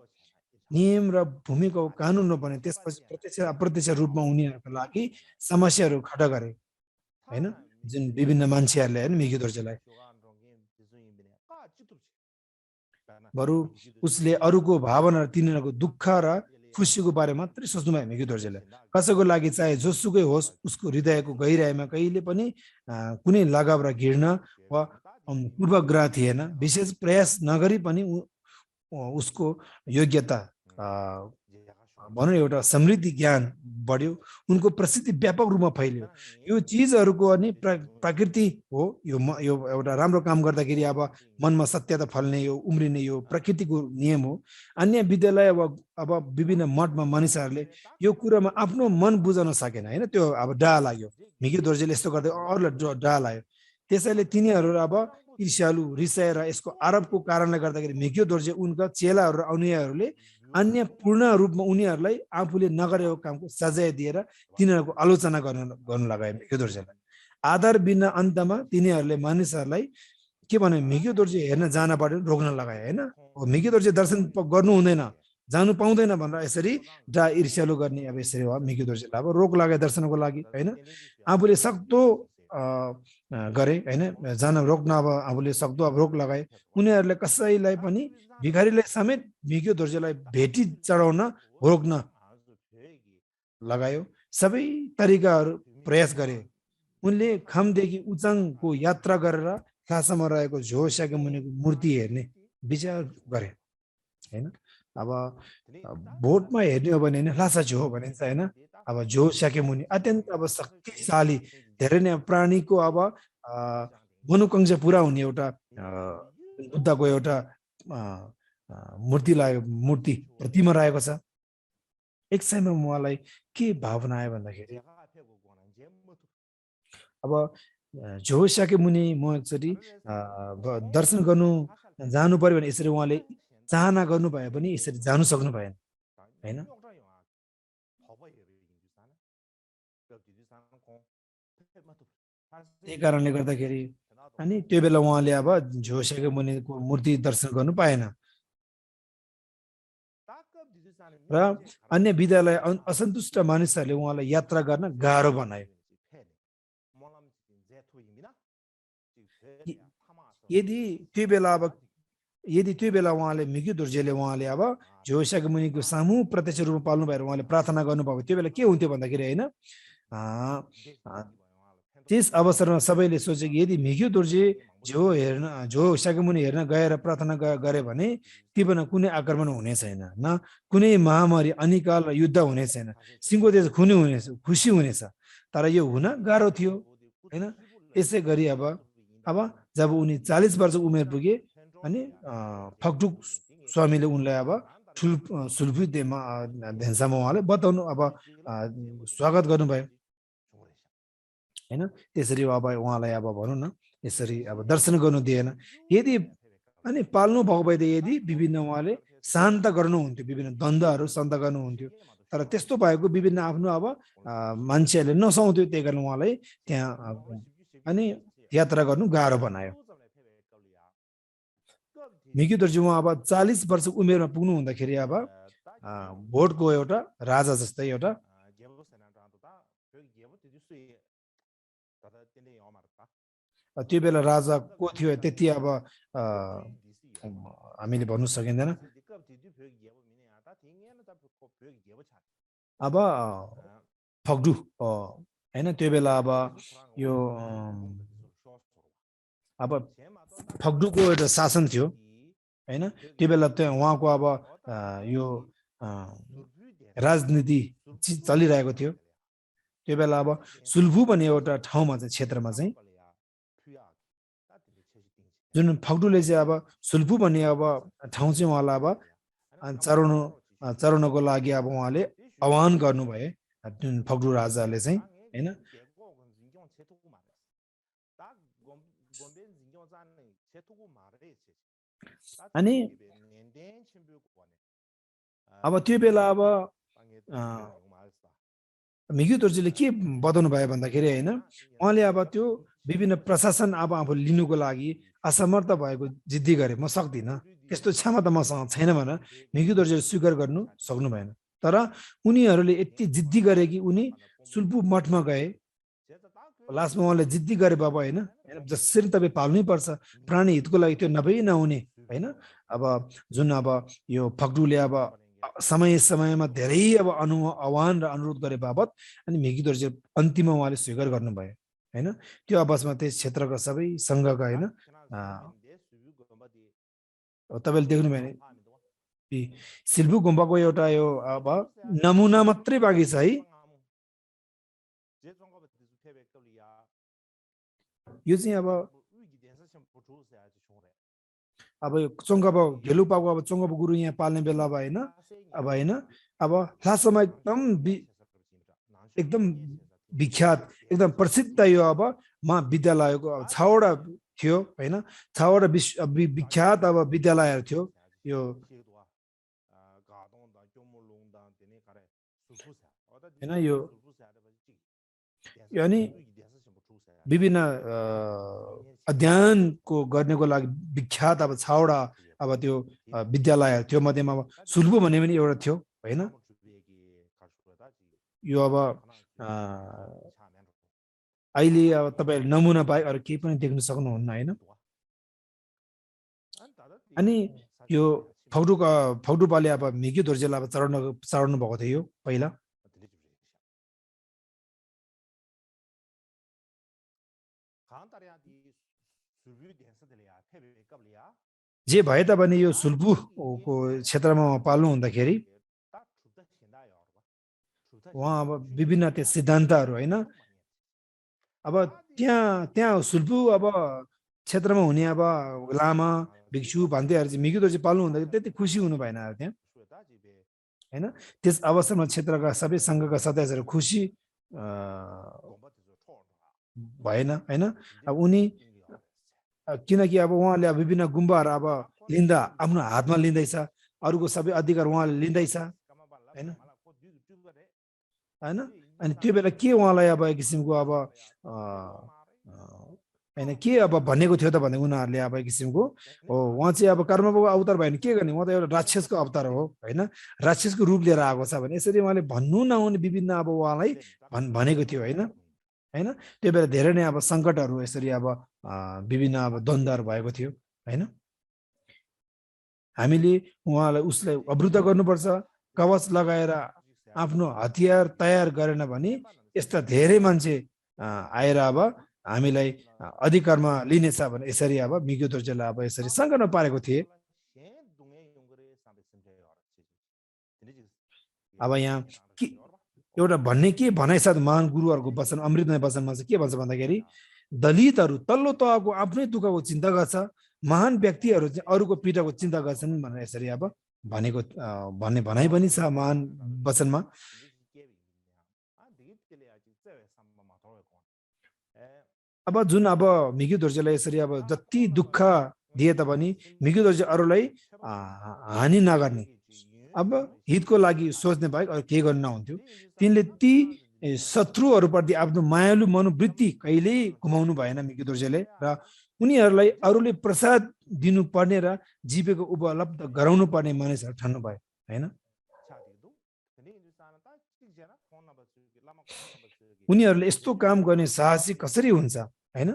नियम र भूमिका कानुन नबने त्यसपछि प्रत्यक्ष अप्रत्यक्ष रूपमा उनीहरूको लागि समस्याहरू खडा गरे हैन। जुन विभिन्न मान्छेहरूले हैन मिगी दोर्जेलाई बरु उसले अरूको भावना र तिनीहरूको दुःख र खुसीको बारे मात्रै सोच्नु भयो मिगी दोर्जेले। कसैको लागि चाहे जोसुकै होस् उसको हृदयको गहिराइमा कहिले पनि कुनै लगाव र घृणा वा पूर्वग्रह थिएन। विशेष प्रयास नगरी पनि उसको योग्यता भनौँ एउटा समृद्धि ज्ञान बढ्यो, उनको प्रसिद्धि व्यापक रूपमा फैलियो। यो चिजहरूको अनि प्रकृति हो। यो एउटा राम्रो काम गर्दाखेरि अब मनमा सत्यता फल्ने, यो उम्रिने यो प्रकृतिको नियम हो। अन्य विद्यालय अब विभिन्न मठमा मानिसहरूले यो कुरामा आफ्नो मन बुझाउन सकेन हैन। त्यो अब डाहा लाग्यो, मिगी दोर्जेले यस्तो गर्दै अरूलाई डाहा लाग्यो। त्यसैले तिनीहरू अब ईर्ष्यालु रिसाएर यसको आरोपको कारणले गर्दाखेरि मिगी दोर्जे उनका चेलाहरू र अनुयायीहरूले अन्य पूर्ण रूपमा उनीहरूलाई आफूले नगरेको कामको सजाय दिएर तिनीहरूको आलोचना गर्नु लगाए मिगी दोर्जेलाई। आधार बिना अन्तमा तिनीहरूले मानिसहरूलाई के भने मिगी दोर्जे हेर्न जानबाट रोक्न लगाए हैन। मिगी दोर्जे दर्शन गर्नु हुँदैन, जानु पाउँदैन भनेर यसरी ईर्ष्यालु गर्ने अब यसरी हो मिगी दोर्जेलाई अब रोक लगाए दर्शनको लागि हैन। आफूले सक्दो गरे हैन, जान रोक्न अब आफूले सक्दो अब रोक लगाए। उनीहरूले कसैलाई पनि भिखारीलाई समेत मिगी दोर्जेलाई भेटी चढाउन रोक्न लगायो। सबै तरिकाहरू प्रयास गरे। उनले खामदेखि उचाङको यात्रा गरेर खासामा रहेको झो शाक्यमुनिको मूर्ति हेर्ने विचार गरे हैन। अब भोटमा हेर्ने हो भने लासा झो भनिन्छ हैन। अब झो शाक्यमुनि अत्यन्त अब शक्तिशाली, धेरै नै प्राणीको अब मनोकांक्षा पुरा हुने एउटा बुद्धको एउटा मूर्ति प्रतिमा रहेको छ। एक समयमा उहाँलाई के भावना आयो भन्दाखेरि अब झो शाक्यमुनि म एकचोटि दर्शन गर्नु जानु पर्यो भने यसरी उहाँले चाहना गर्नुभयो भने यसरी जानु सक्नु भएन हैन। त्यही कारणले गर्दाखेरि अनि त्यो बेला उहाँले अब झो शाक्यमुनिको मूर्ति दर्शन गर्नु पाएन र अन्य विद्यालय असन्तुष्ट मानिसहरूले उहाँलाई यात्रा गर्न गाह्रो बनायो। यदि त्यो बेला अब यदि त्यो बेला उहाँले मिग्यु दोर्जेले उहाँले अब जोशाको मुनिको सामु प्रत्यक्ष रूपमा पाल्नु भएर उहाँले प्रार्थना गर्नुभएको त्यो बेला के हुन्थ्यो भन्दाखेरि हैन त्यस अवसरमा सबैले सोचे कि यदि मिग्यु दोर्जे जो शाक्यमुनि हेर्न गएर प्रार्थना गरे भने तीमा कुनै आक्रमण हुने छैन न कुनै महामारी अनिकाल युद्ध हुने छैन सिंहको देश खुसी हुनेछ तर यो हुन गाह्रो थियो हैन यसै गरी अब जब उनी 40 वर्ष उमेर पुगे अनि फक्टुक स्वामीले उनलाई अब सुल्फी धेन्सामा उहाँले बताउनु अब स्वागत गर्नुभयो हैन त्यसरी अब उहाँलाई अब भनौं न यसरी अब दर्शन गर्नु दिएन यदि अनि पाल्नु भएको भए यदि विभिन्न उहाँले शान्त गर्नुहुन्थ्यो विभिन्न द्वन्द्वहरू शान्त गर्नुहुन्थ्यो तर त्यस्तो भएको विभिन्न आफ्नो अब मान्छेहरूले नसाउँथ्यो त्यही कारण उहाँलाई त्यहाँ अनि यात्रा गर्नु गाह्रो बनायो मिग्यु दोर्जे उहाँ अब 40 वर्ष उमेरमा पुग्नु हुँदाखेरि अब भोटको एउटा राजा जस्तै एउटा त्यो बेला राजा को थियो त्यति अब हामीले भन्नु सकिँदैन अब फक्डु हैन त्यो बेला अब यो अब फक्डुको एउटा शासन थियो हैन त्यो बेला त्यो उहाँको अब यो राजनीति चलिरहेको थियो त्यो बेला अब सुल्फु भन्ने एउटा ठाउँमा चाहिँ क्षेत्रमा चाहिँ जुन फक्डुले चाहिँ अब सुल्फु भन्ने अब ठाउँ चाहिँ उहाँलाई अब चराउनको लागि अब उहाँले आह्वान गर्नुभए जुन फक्डु राजाले चाहिँ हैन अनि अब त्यो बेला अब मिग्यु दोर्जेले के बताउनु भयो भन्दाखेरि हैन उहाँले अब त्यो विभिन्न प्रशासन अब आफू लिनुको लागि असमर्थ भएको जिद्दी गरे म सक्दिनँ त्यस्तो क्षमता मसँग छैन भनेर मिग्यु दोर्जेले स्वीकार गर्नु सक्नु भएन तर उनीहरूले यति जिद्दी गरे कि उनी सुल्फु मठमा गए लास्टमा उहाँले जिद्दी गरे बाबा हैन जसरी तपाईँ पाल्नै पर्छ प्राणी हितको लागि त्यो नभई नहुने हैन अब जुन अब यो फक्डुले अब समयमा धेरै अब आह्वान र अनुरोध गरे बाबत अनि मिग्यु दोर्जे अन्तिममा उहाँले स्वीकार गर्नुभयो हैन त्यो अवसरमा त्यस क्षेत्रका सबै संघका हैन तपाईले देख्नु भयो नि सिल्भु गुम्बाको एउटा यो अब नमुना मात्रै बाँकी छ है यो चाहिँ अब यो चोङ्गब घेलुपाको अब चोङ्गब गुरु यहाँ पाल्ने बेला अब हैन अब लास्टमा एकदम विख्यात एकदम प्रसिद्ध यो अब महाविद्यालयको 6 वटा थियो हैन 6 वटा विख्यात अब विद्यालयहरू थियो यो हैन यो अनि विभिन्न अध्ययनको गर्नको लागि विख्यात अब 6 वटा अब त्यो विद्यालयहरू थियो मध्येमा अब सुल्फु भन्ने पनि एउटा थियो हैन यो अब अहिले अब तपाईहरु नमुना बाहेक अरु केही पनि देख्न सक्नुहुन्न हैन अनि यो फक्डुपाले अब मिग्यु दोर्जेलाई अब चढाउनु भएको थियो पहिला जे भए तापनि यो सुल्फुको क्षेत्रमा पाल्नु हुँदाखेरि उहाँ अब विभिन्न त्यो सिद्धान्तहरू हैन अब त्यहाँ सुल्फु अब क्षेत्रमा हुने अब लामा भिक्षु भान्तेहरू चाहिँ मिग्यु दोर्जे पाल्नु हुँदाखेरि त्यति खुसी हुनु भएन त्यहाँ हैन त्यस अवसरमा क्षेत्रका सबै संघका सदस्यहरू खुसी भएन हैन अब उनी किनकि अब उहाँले अब विभिन्न गुम्बाहरू अब लिँदा आफ्नो हातमा लिँदैछ अरूको सबै अधिकार उहाँले लिँदैछ हैन हैन अनि त्यो बेला के उहाँलाई अब एक किसिमको अब हैन के अब भनेको थियो त भने उनीहरूले अब एक किसिमको हो उहाँ चाहिँ अब कर्मको अवतार भएन के गर्ने उहाँ त एउटा राक्षसको अवतार हो हैन राक्षसको रूप लिएर आएको छ भने यसरी उहाँले भन्नु नहुने विभिन्न अब उहाँलाई भनेको थियो हैन हैन त्यो बेला धेरै नै अब संकटहरू यसरी अब विभिन्न अब द्वन्द्वहरू भएको थियो हैन हामीले उहाँलाई उसलाई अवरुद्ध गर्नुपर्छ, कवच लगाएर आफ्नो हतियार तयार गरेन भने यस्ता धेरै मान्छे आएर अब हामीलाई अधिकारमा लिनेछ भने यसरी अब मिग्यो दोर्जेले अब यसरी सङ्कटमा पारेको थिए। अब यहाँ के एउटा भन्ने के भनाइ साथ महान गुरुहरूको वचन अमृतमय वचनमा चाहिँ के भन्छ भन्दाखेरि दलितहरू तल्लो तहको आफ्नै दुःखको चिन्ता गर्छ, महान व्यक्तिहरू चाहिँ अरूको पीडाको चिन्ता गर्छन् भनेर यसरी अब भनेको भन्ने भनाइ पनि छ महान वचनमा। अब जुन अब मिग्यो दोर्जेलाई यसरी अब जति दुःख दिए तापनि मिग्यो दोर्जे अरूलाई हानि नगर्ने, अब हितको लागि सोच्ने बाहेक अरू केही गर्न नहुन्थ्यो। तिनले ती शत्रुहरूप्रति आफ्नो मायालु मनोवृत्ति कहिल्यै गुमाउनु भएन मिग्यो दोर्जेले, र उनीहरूलाई अरूले प्रसाद दिनुपर्ने र जीविका उपलब्ध गराउनु पर्ने मानिसहरू ठान्नु भयो हैन। उनीहरूले यस्तो काम गर्ने साहसी कसरी हुन्छ हैन।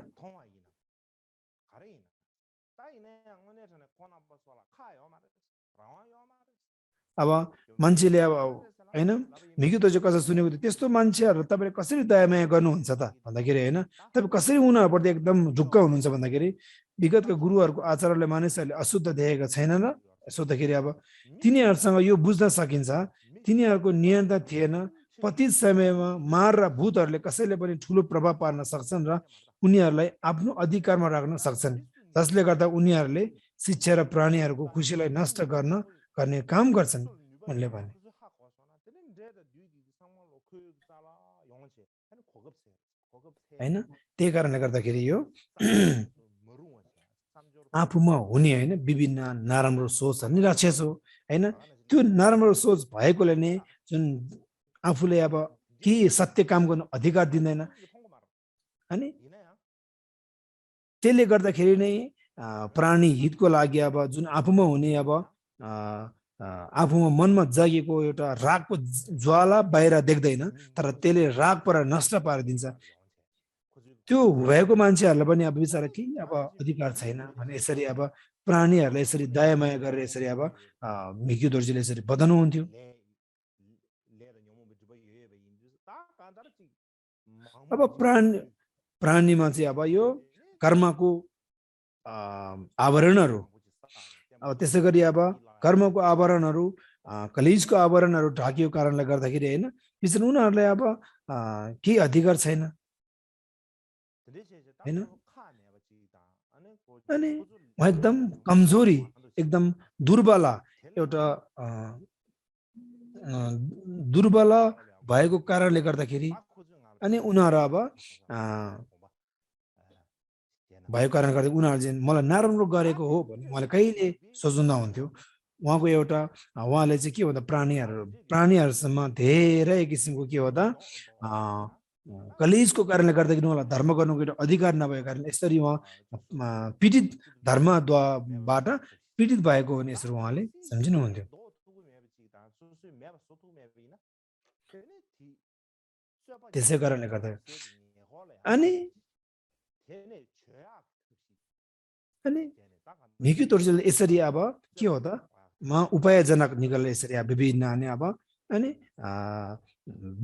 अब मान्छेले अब हैन मिग्यो दोर्जे कसरी सुनेको थियो, त्यस्तो मान्छेहरू तपाईँले कसरी दयामाया गर्नुहुन्छ त भन्दाखेरि हैन, तपाईँ कसरी उनीहरूप्रति एकदम ढुक्क हुनुहुन्छ भन्दाखेरि विगतका गुरुहरूको आचारले मानिसहरूले अशुद्ध देखेका छैनन् र सोद्धाखेरि अब तिनीहरूसँग यो बुझ्न सकिन्छ तिनीहरूको नियन्त्रण थिएन। पतित समयमा मार र भूतहरूले कसैले पनि ठुलो प्रभाव पार्न सक्छन् र उनीहरूलाई आफ्नो अधिकारमा राख्न सक्छन्, जसले गर्दा उनीहरूले शिक्षा र प्राणीहरूको खुसीलाई नष्ट गर्ने काम गर्छन् उनले भने हैन। त्यही कारणले गर्दाखेरि यो आफूमा हुने हैन विभिन्न नराम्रो सोचहरू नि राक्षस हो हैन। त्यो नराम्रो सोच भएकोले नै जुन आफूले अब के सत्य काम गर्नु अधिकार दिँदैन अनि त्यसले गर्दाखेरि नै प्राणी हितको लागि अब जुन आफूमा हुने अब आफूमा मनमा जागेको एउटा रागको ज्वाला बाहिर देख्दैन, तर त्यसले राग पर नष्ट पारिदिन्छ। त्यो भएको मान्छेहरूलाई पनि अब बिचरा केही अब अधिकार छैन भने यसरी अब प्राणीहरूलाई यसरी दयामाया गरेर यसरी अब मिग्यो दोर्जेले यसरी बताउनुहुन्थ्यो। अब प्राणीमा चाहिँ अब यो कर्मको आवरणहरू, अब त्यसै गरी अब कर्मको आवरणहरू कलेजको आवरणहरू ढाकिएको कारणले गर्दाखेरि होइन बिचरा उनीहरूलाई अब केही अधिकार छैन हैन। अनि उहाँ एकदम कमजोरी एकदम दुर्बल एउटा दुर्बल भएको कारणले गर्दाखेरि अनि उनीहरू अब भएको कारणले गर्दा उनीहरू चाहिँ मलाई नराम्रो गरेको हो भने उहाँले कहिले सोच्नु नहुन्थ्यो। उहाँको एउटा उहाँले चाहिँ के भन्दा प्राणीहरूसम्म धेरै किसिमको के हो त कलेजको कारणले गर्दाखेरि उहाँलाई धर्म गर्नुको एउटा अधिकार नभएको कारण यसरी उहाँ पीडित धर्मबाट पीडित भएको हो भने यसरी उहाँले सम्झिनुहुन्थ्यो। त्यसै कारणले गर्दा अनि मिग्यो दोर्जेले यसरी अब के हो त उपायजनक निकल्ने यसरी विभिन्न अनि अब अनि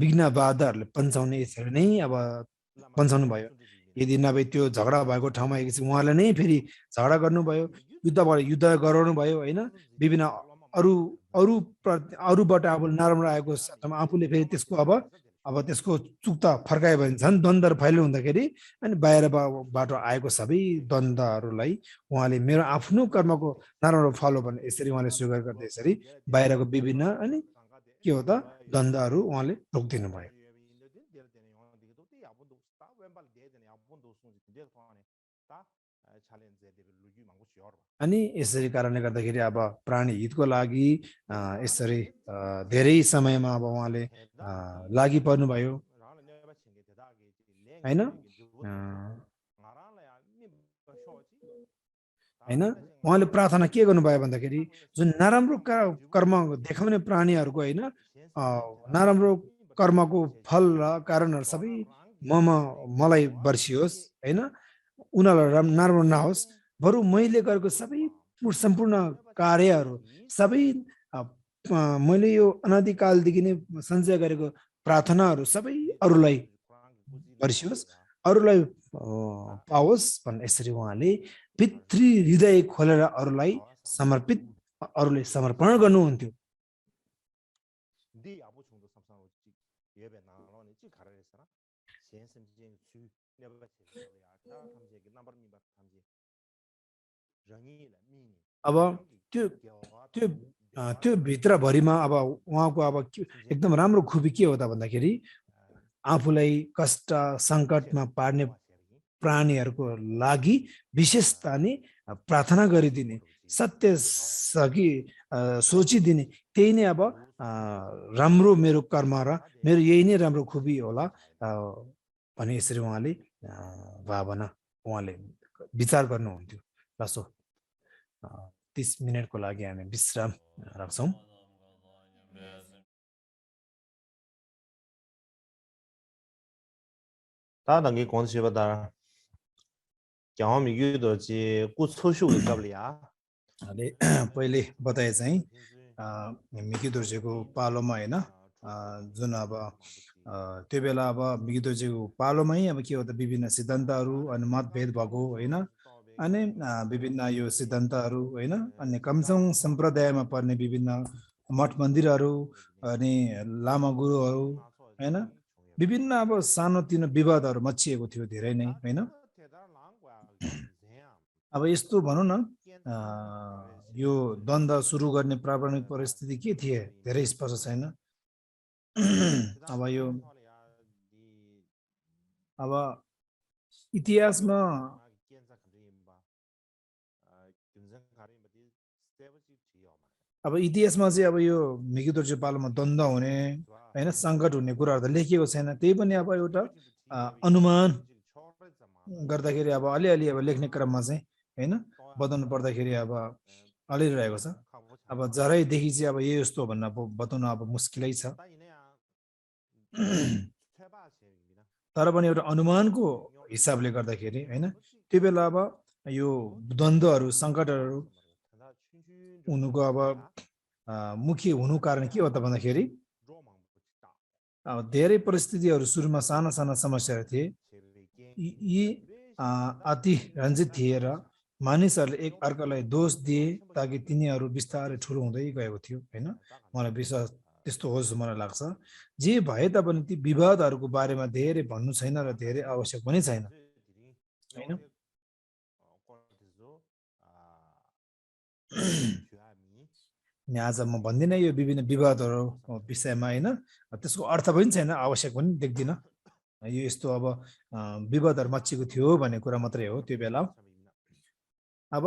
विघ्न बाधाहरूले पन्छाउने यसरी नै अब पन्छाउनु भयो। यदि नभए त्यो झगडा भएको ठाउँमा एकछिन उहाँले नै फेरि झगडा गर्नुभयो, युद्ध गराउनु भयो होइन। विभिन्न अरूबाट अब नराम्रो आएको आफूले फेरि त्यसको अब त्यसको चुक्ता फर्कायो भने झन् द्वन्द्वहरू फैलिनु हुँदाखेरि अनि बाहिरबाट आएको सबै द्वन्द्वहरूलाई उहाँले मेरो आफ्नो कर्मको नराम्रो फल हो भने यसरी उहाँले स्वीकार गर्दै यसरी बाहिरको विभिन्न अनि के हो त द्वन्द्वहरू उहाँले रोकिदिनु भयो। अनि यसरी कारणले गर्दाखेरि अब प्राणी हितको लागि यसरी धेरै समयमा अब उहाँले लागि पर्नुभयो हैन हैन। उहाँले प्रार्थना के गर्नुभयो भन्दाखेरि जुन नराम्रो कर्म देखाउने प्राणीहरूको होइन नराम्रो कर्मको फल र कारणहरू सबै मलाई बर्सियोस् होइन, उनीहरूलाई नराम्रो नहोस्, बरु मैले गरेको सबै सम्पूर्ण कार्यहरू सबै मैले यो अनादिकालदेखि नै सञ्चय गरेको प्रार्थनाहरू सबै अरूलाई वर्षियोस् अरूलाई पाओस् भनेर यसरी उहाँले भित्री हृदय खोलेर अरूलाई समर्पण गर्नुहुन्थ्यो अब त्यो त्यो त्यो भित्रभरिमा अब उहाँको अब एकदम राम्रो खुबी के हो त भन्दाखेरि आफूलाई कष्ट सङ्कटमा पार्ने प्राणीहरूको लागि विशेषता नै प्रार्थना गरिदिने सत्य सकी सोचिदिने त्यही नै अब राम्रो मेरो कर्म र मेरो यही नै राम्रो खुबी होला भने यसरी उहाँले भावना उहाँले विचार गर्नुहुन्थ्यो लासो 30 मिनटको लागि हामी विश्राम राख्छौँ 다等于公司吧的，讲我们遇到些不抽象的个了呀。 पहिले बताए चाहिँ मिकी दोर्जेको पालोमा हैन जुन अब त्यो बेला अब मिकी दोर्जेको पालोमै अब के हो त विभिन्न सिद्धान्तहरू अनि मतभेद भएको हैन अनि विभिन्न यो सिद्धान्तहरू हैन अनि कमसङ सम्प्रदायमा पर्ने विभिन्न मठ मन्दिरहरू अनि लामा गुरुहरू हैन विभिन्न अब सानोतिनो विवादहरू मचिएको थियो धेरै नै हैन अब यस्तो भनौं न यो द्वन्द्व सुरु गर्ने प्रारम्भिक परिस्थिति के थिए धेरै स्पष्ट छैन अब इतिहासमा चाहिँ अब यो मिकी दोर्जे पालोमा द्वन्द्व हुने हैन संकट हुने कुराहरु त लेखिएको छैन त्यही पनि अब एउटा अनुमान गर्दाखेरि अब अलिअलि अब लेख्ने क्रममा चाहिँ हैन बताउनु पर्दाखेरि अब अलिरहेको छ अब जरैदेखि चाहिँ अब यस्तो भन्न बताउन अब मुस्किलै छ तर पनि एउटा अनुमानको हिसाबले गर्दाखेरि हैन त्यो बेला अब यो द्वन्द्वहरू संकटहरू हुनुको अब मुख्य हुनु कारण के हो त भन्दाखेरि अब धेरै परिस्थितिहरू सुरुमा साना साना समस्याहरू थिए यी अति रञ्जित थिए र मानिसहरूले एक अर्कालाई दोष दिए ताकि तिनीहरू बिस्तारै ठुलो हुँदै गएको थियो हैन मलाई विश्वास त्यस्तो होस् मलाई लाग्छ जे भए तापनि ती विवादहरूको बारेमा धेरै भन्नु छैन र धेरै आवश्यक पनि छैन हैन आज म भन्दिनँ यो विभिन्न विवादहरू विषयमा हैन त्यसको अर्थ पनि छैन आवश्यक पनि देख्दिन यो यस्तो अब विवादहरू मचिएको थियो भन्ने कुरा मात्रै हो त्यो बेला अब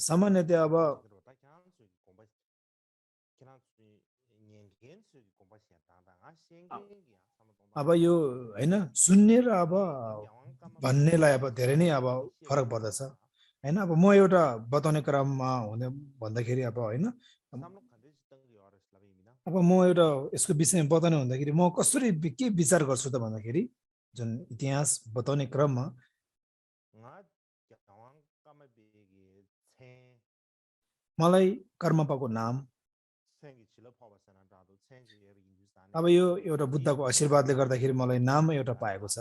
सामान्यतया अब यो हैन सुन्ने र अब भन्नेलाई अब धेरै नै अब फरक पर्दछ हैन अब म एउटा बताउने क्रममा हुने भन्दाखेरि अब हैन अब म एउटा यसको विषयमा बताउने भन्दाखेरि म कसरी के विचार गर्छु त भन्दाखेरि जुन इतिहास बताउने क्रममा मलाई कर्मपाको नाम अब यो एउटा बुद्धको आशीर्वादले गर्दाखेरि मलाई नाम एउटा पाएको छ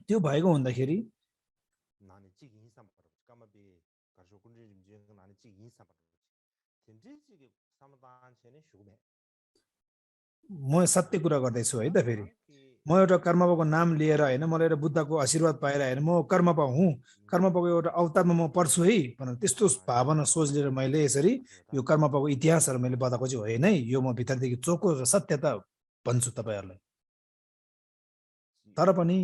त्यो भएको हुँदाखेरि म सत्य कुरा गर्दैछु है त फेरि म एउटा कर्मपाको नाम लिएर हैन मलाई एउटा बुद्धको आशीर्वाद पाएर हैन म कर्मपा हुँ कर्मपाको एउटा अवतारमा म पर्छु है भनेर त्यस्तो भावना सोच लिएर मैले यसरी यो कर्मपाको इतिहासहरू मैले बताएको चाहिँ होइन है यो म भित्रदेखि चोखो र सत्यता भन्छु तपाईहरुलाई तर पनि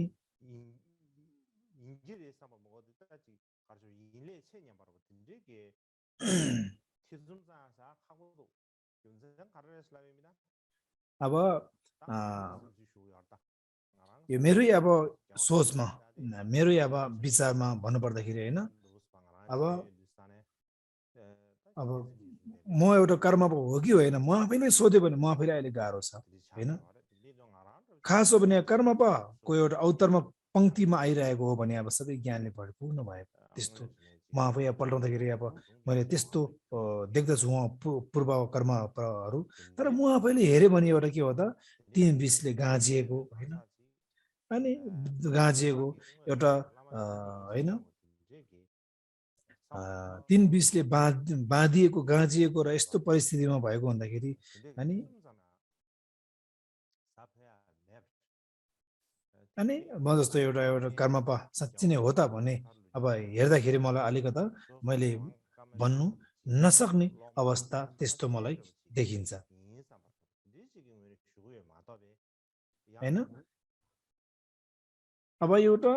अब यो मेरै अब सोचमा मेरै अब विचारमा भन्नुपर्दाखेरि हैन अब म एउटा कर्म हो कि होइन म आफैले सोध्यो भने म आफैले अहिले गाह्रो छ हैन खास हो भने कर्मको एउटा अवतारमा पंक्तिमा आइरहेको हो भने अब सबै ज्ञानले भरिपूर्ण भएको त्यस्तो म आफै पल्टाउँदाखेरि अब मैले त्यस्तो देख्दछु उहाँ पूर्व कर्महरू तर म आफैले हेरेँ भने एउटा के हो त 3-20 ले गाँजिएको होइन अनि गाँजिएको एउटा होइन 3-20 ले बाँधिएको गाँजिएको र यस्तो परिस्थितिमा भएको भन्दाखेरि अनि अनि म जस्तो एउटा एउटा कर्मपा साँच्चै नै हो त भने अब हेर्दाखेरि मलाई अलिकता मैले भन्नु नसक्ने अवस्था त्यस्तो मलाई देखिन्छ हैन अब एउटा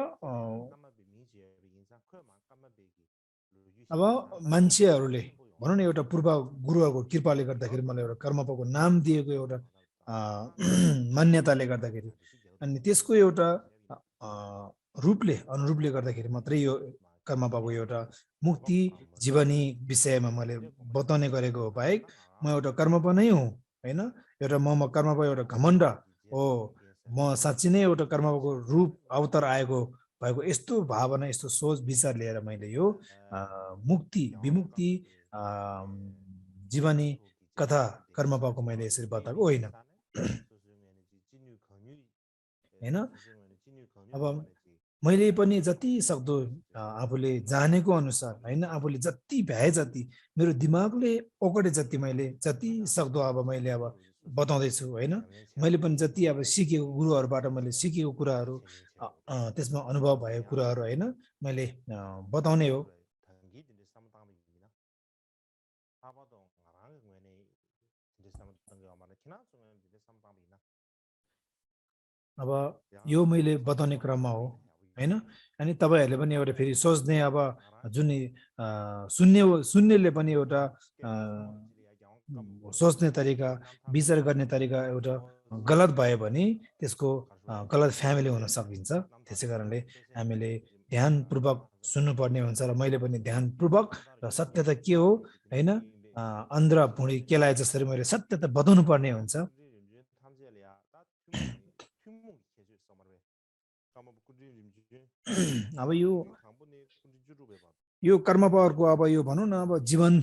अब मान्छेहरूले भनौँ न एउटा पूर्व गुरुहरूको कृपाले गर्दाखेरि मलाई एउटा कर्मपाको नाम दिएको एउटा मान्यताले गर्दाखेरि अनि त्यसको एउटा रूपले अनुरूपले गर्दाखेरि मात्रै यो कर्मपाको एउटा मुक्ति जीवनी विषयमा मैले बताउने गरेको हो बाहेक म एउटा कर्मपा नै हुँ होइन एउटा म कर्मपा एउटा घमण्ड हो म साँच्ची नै एउटा कर्मपाको रूप अवतार आएको भएको यस्तो भावना यस्तो सोच विचार लिएर मैले यो मुक्ति विमुक्ति जीवनी कथा कर्मपाको मैले यसरी बताएको होइन हैन अब मैले पनि जति सक्दो आफूले जानेको अनुसार हैन आफूले जति भ्याए जति मेरो दिमागले ओगटे जति मैले जति सक्दो अब मैले अब बताउँदै छु हैन मैले पनि जति अब सिकेको गुरुहरुबाट मैले सिकेको कुराहरु त्यसमा अनुभव भएको कुराहरु हैन मैले बताउने हो अब यो मैले बताउने क्रममा हो हैन अनि तपाईहरुले पनि एउटा फेरि सोच्ने अब जुन सुन्नेले पनि एउटा सोच्ने तरिका विचार गर्ने तरिका एउटा गलत भयो भने त्यसको गलत फ्यामिली हुन सकिन्छ त्यसैकारणले हामीले ध्यानपूर्वक सुन्नुपर्ने हुन्छ र मैले पनि ध्यानपूर्वक र सत्यता के हो हैन अन्ध्र भुँडी केलाए जसरी मैले सत्यता बताउनु पर्ने हुन्छ अब यो कर्मपावरको अब यो भनौँ न अब जीवन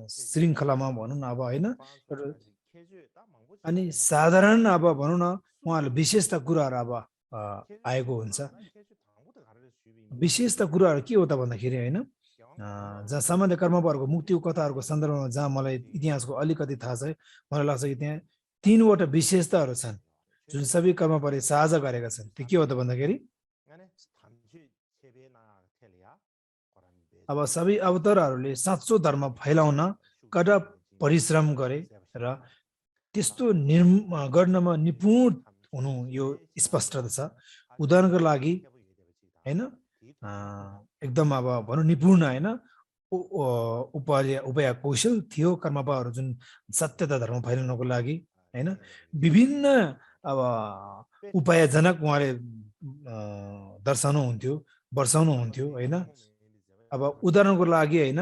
श्रृङ्खलामा भनौँ न अब होइन अनि साधारण अब भनौँ न उहाँहरूले विशेषता कुराहरू अब आएको हुन्छ विशेषता कुराहरू के हो त भन्दाखेरि होइन जहाँ सामान्य कर्मपावरको मुक्तिको कथाहरूको सन्दर्भमा जहाँ मलाई इतिहासको अलिकति थाहा छ मलाई लाग्छ कि त्यहाँ 3वटा विशेषताहरू छन् जुन सबै कर्मपावरले साझा गरेका छन् त्यो के हो त भन्दाखेरि अब सबै अवतारहरूले साँचो धर्म फैलाउन कडा परिश्रम गरे र त्यस्तो गर्नमा निपुण हुनु यो स्पष्ट छ उदाहरणको लागि हैन एकदम अब भनौँ निपुण हैन उपाय कौशल थियो कर्मपाहरू जुन सत्यता धर्म फैलाउनको लागि हैन विभिन्न अब उपायजनक उहाँले दर्शाउनुहुन्थ्यो वर्षाउनुहुन्थ्यो हैन अब उदाहरणको लागि हैन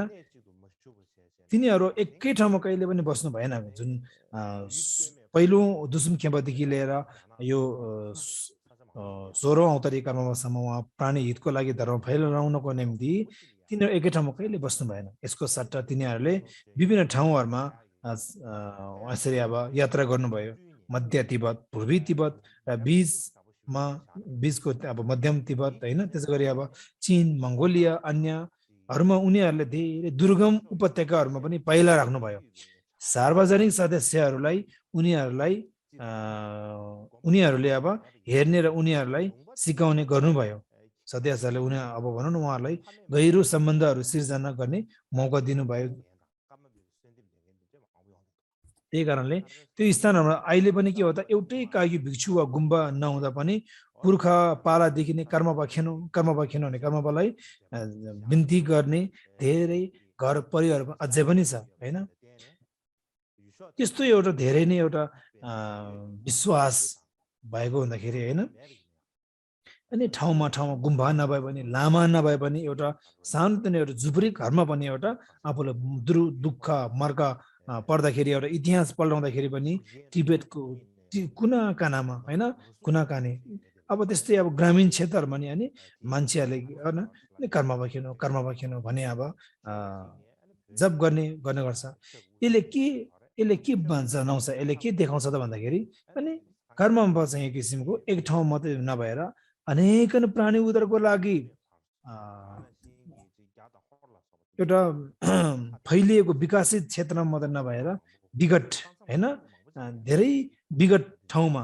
तिनीहरू एकै ठाउँमा कहिले पनि बस्नु भएन जुन पहिलो दुसुम खेपदेखि लिएर यो 16औं अवतारी कर्मसम्म उहाँ प्राणी हितको लागि धर्म फैलाउनको निम्ति तिनीहरू एकै ठाउँमा कहिले बस्नु भएन यसको सट्टा तिनीहरूले विभिन्न ठाउँहरूमा यसरी अब यात्रा गर्नुभयो मध्य तिब्बत पूर्वी तिब्बत र बीचको अब मध्यम तिब्बत हैन त्यसै गरी अब चीन मङ्गोलिया अन्यहरूमा उनीहरूले धेरै दुर्गम उपत्यकाहरूमा पनि पाइला राख्नुभयो सार्वजनिक सदस्यहरूलाई उनीहरूले अब हेर्ने र उनीहरूलाई सिकाउने गर्नुभयो सदस्यहरूले उनीहरू अब भनौँ न उहाँहरूलाई गहिरो सम्बन्धहरू सिर्जना गर्ने मौका दिनुभयो त्यही कारणले त्यो स्थानहरूमा अहिले पनि के हो त एउटै कागी भिक्षु वा गुम्बा नहुँदा पनि पुर्खा पालादेखि नै कर्मपा खेनु भने कर्मपालाई बिन्ती गर्ने धेरै घर परिवारमा अझै पनि छ हैन त्यस्तो एउटा धेरै नै एउटा विश्वास भएको हुँदाखेरि हैन अनि ठाउँमा गुम्बा नभए पनि लामा नभए पनि एउटा सानोतिनो एउटा झुपडी घरमा पनि एउटा आफूलाई दुःख मर्क पर्दाखेरि एउटा इतिहास पल्टाउँदाखेरि पनि तिब्बतको कुना कानामा हैन कुना कानी अब त्यस्तै अब ग्रामीण क्षेत्रहरूमा नि अनि मान्छेहरूले होइन कर्म बखेनो भने अब जब गर्ने गर्छ। यसले के जनाउँछ, यसले के देखाउँछ त भन्दाखेरि अनि कर्ममा चाहिँ एक किसिमको एक ठाउँ मात्रै नभएर अनेकन प्राणी उद्धारको लागि एउटा फैलिएको विकसित क्षेत्रमा मात्रै नभएर विगत हैन धेरै विगत ठाउँमा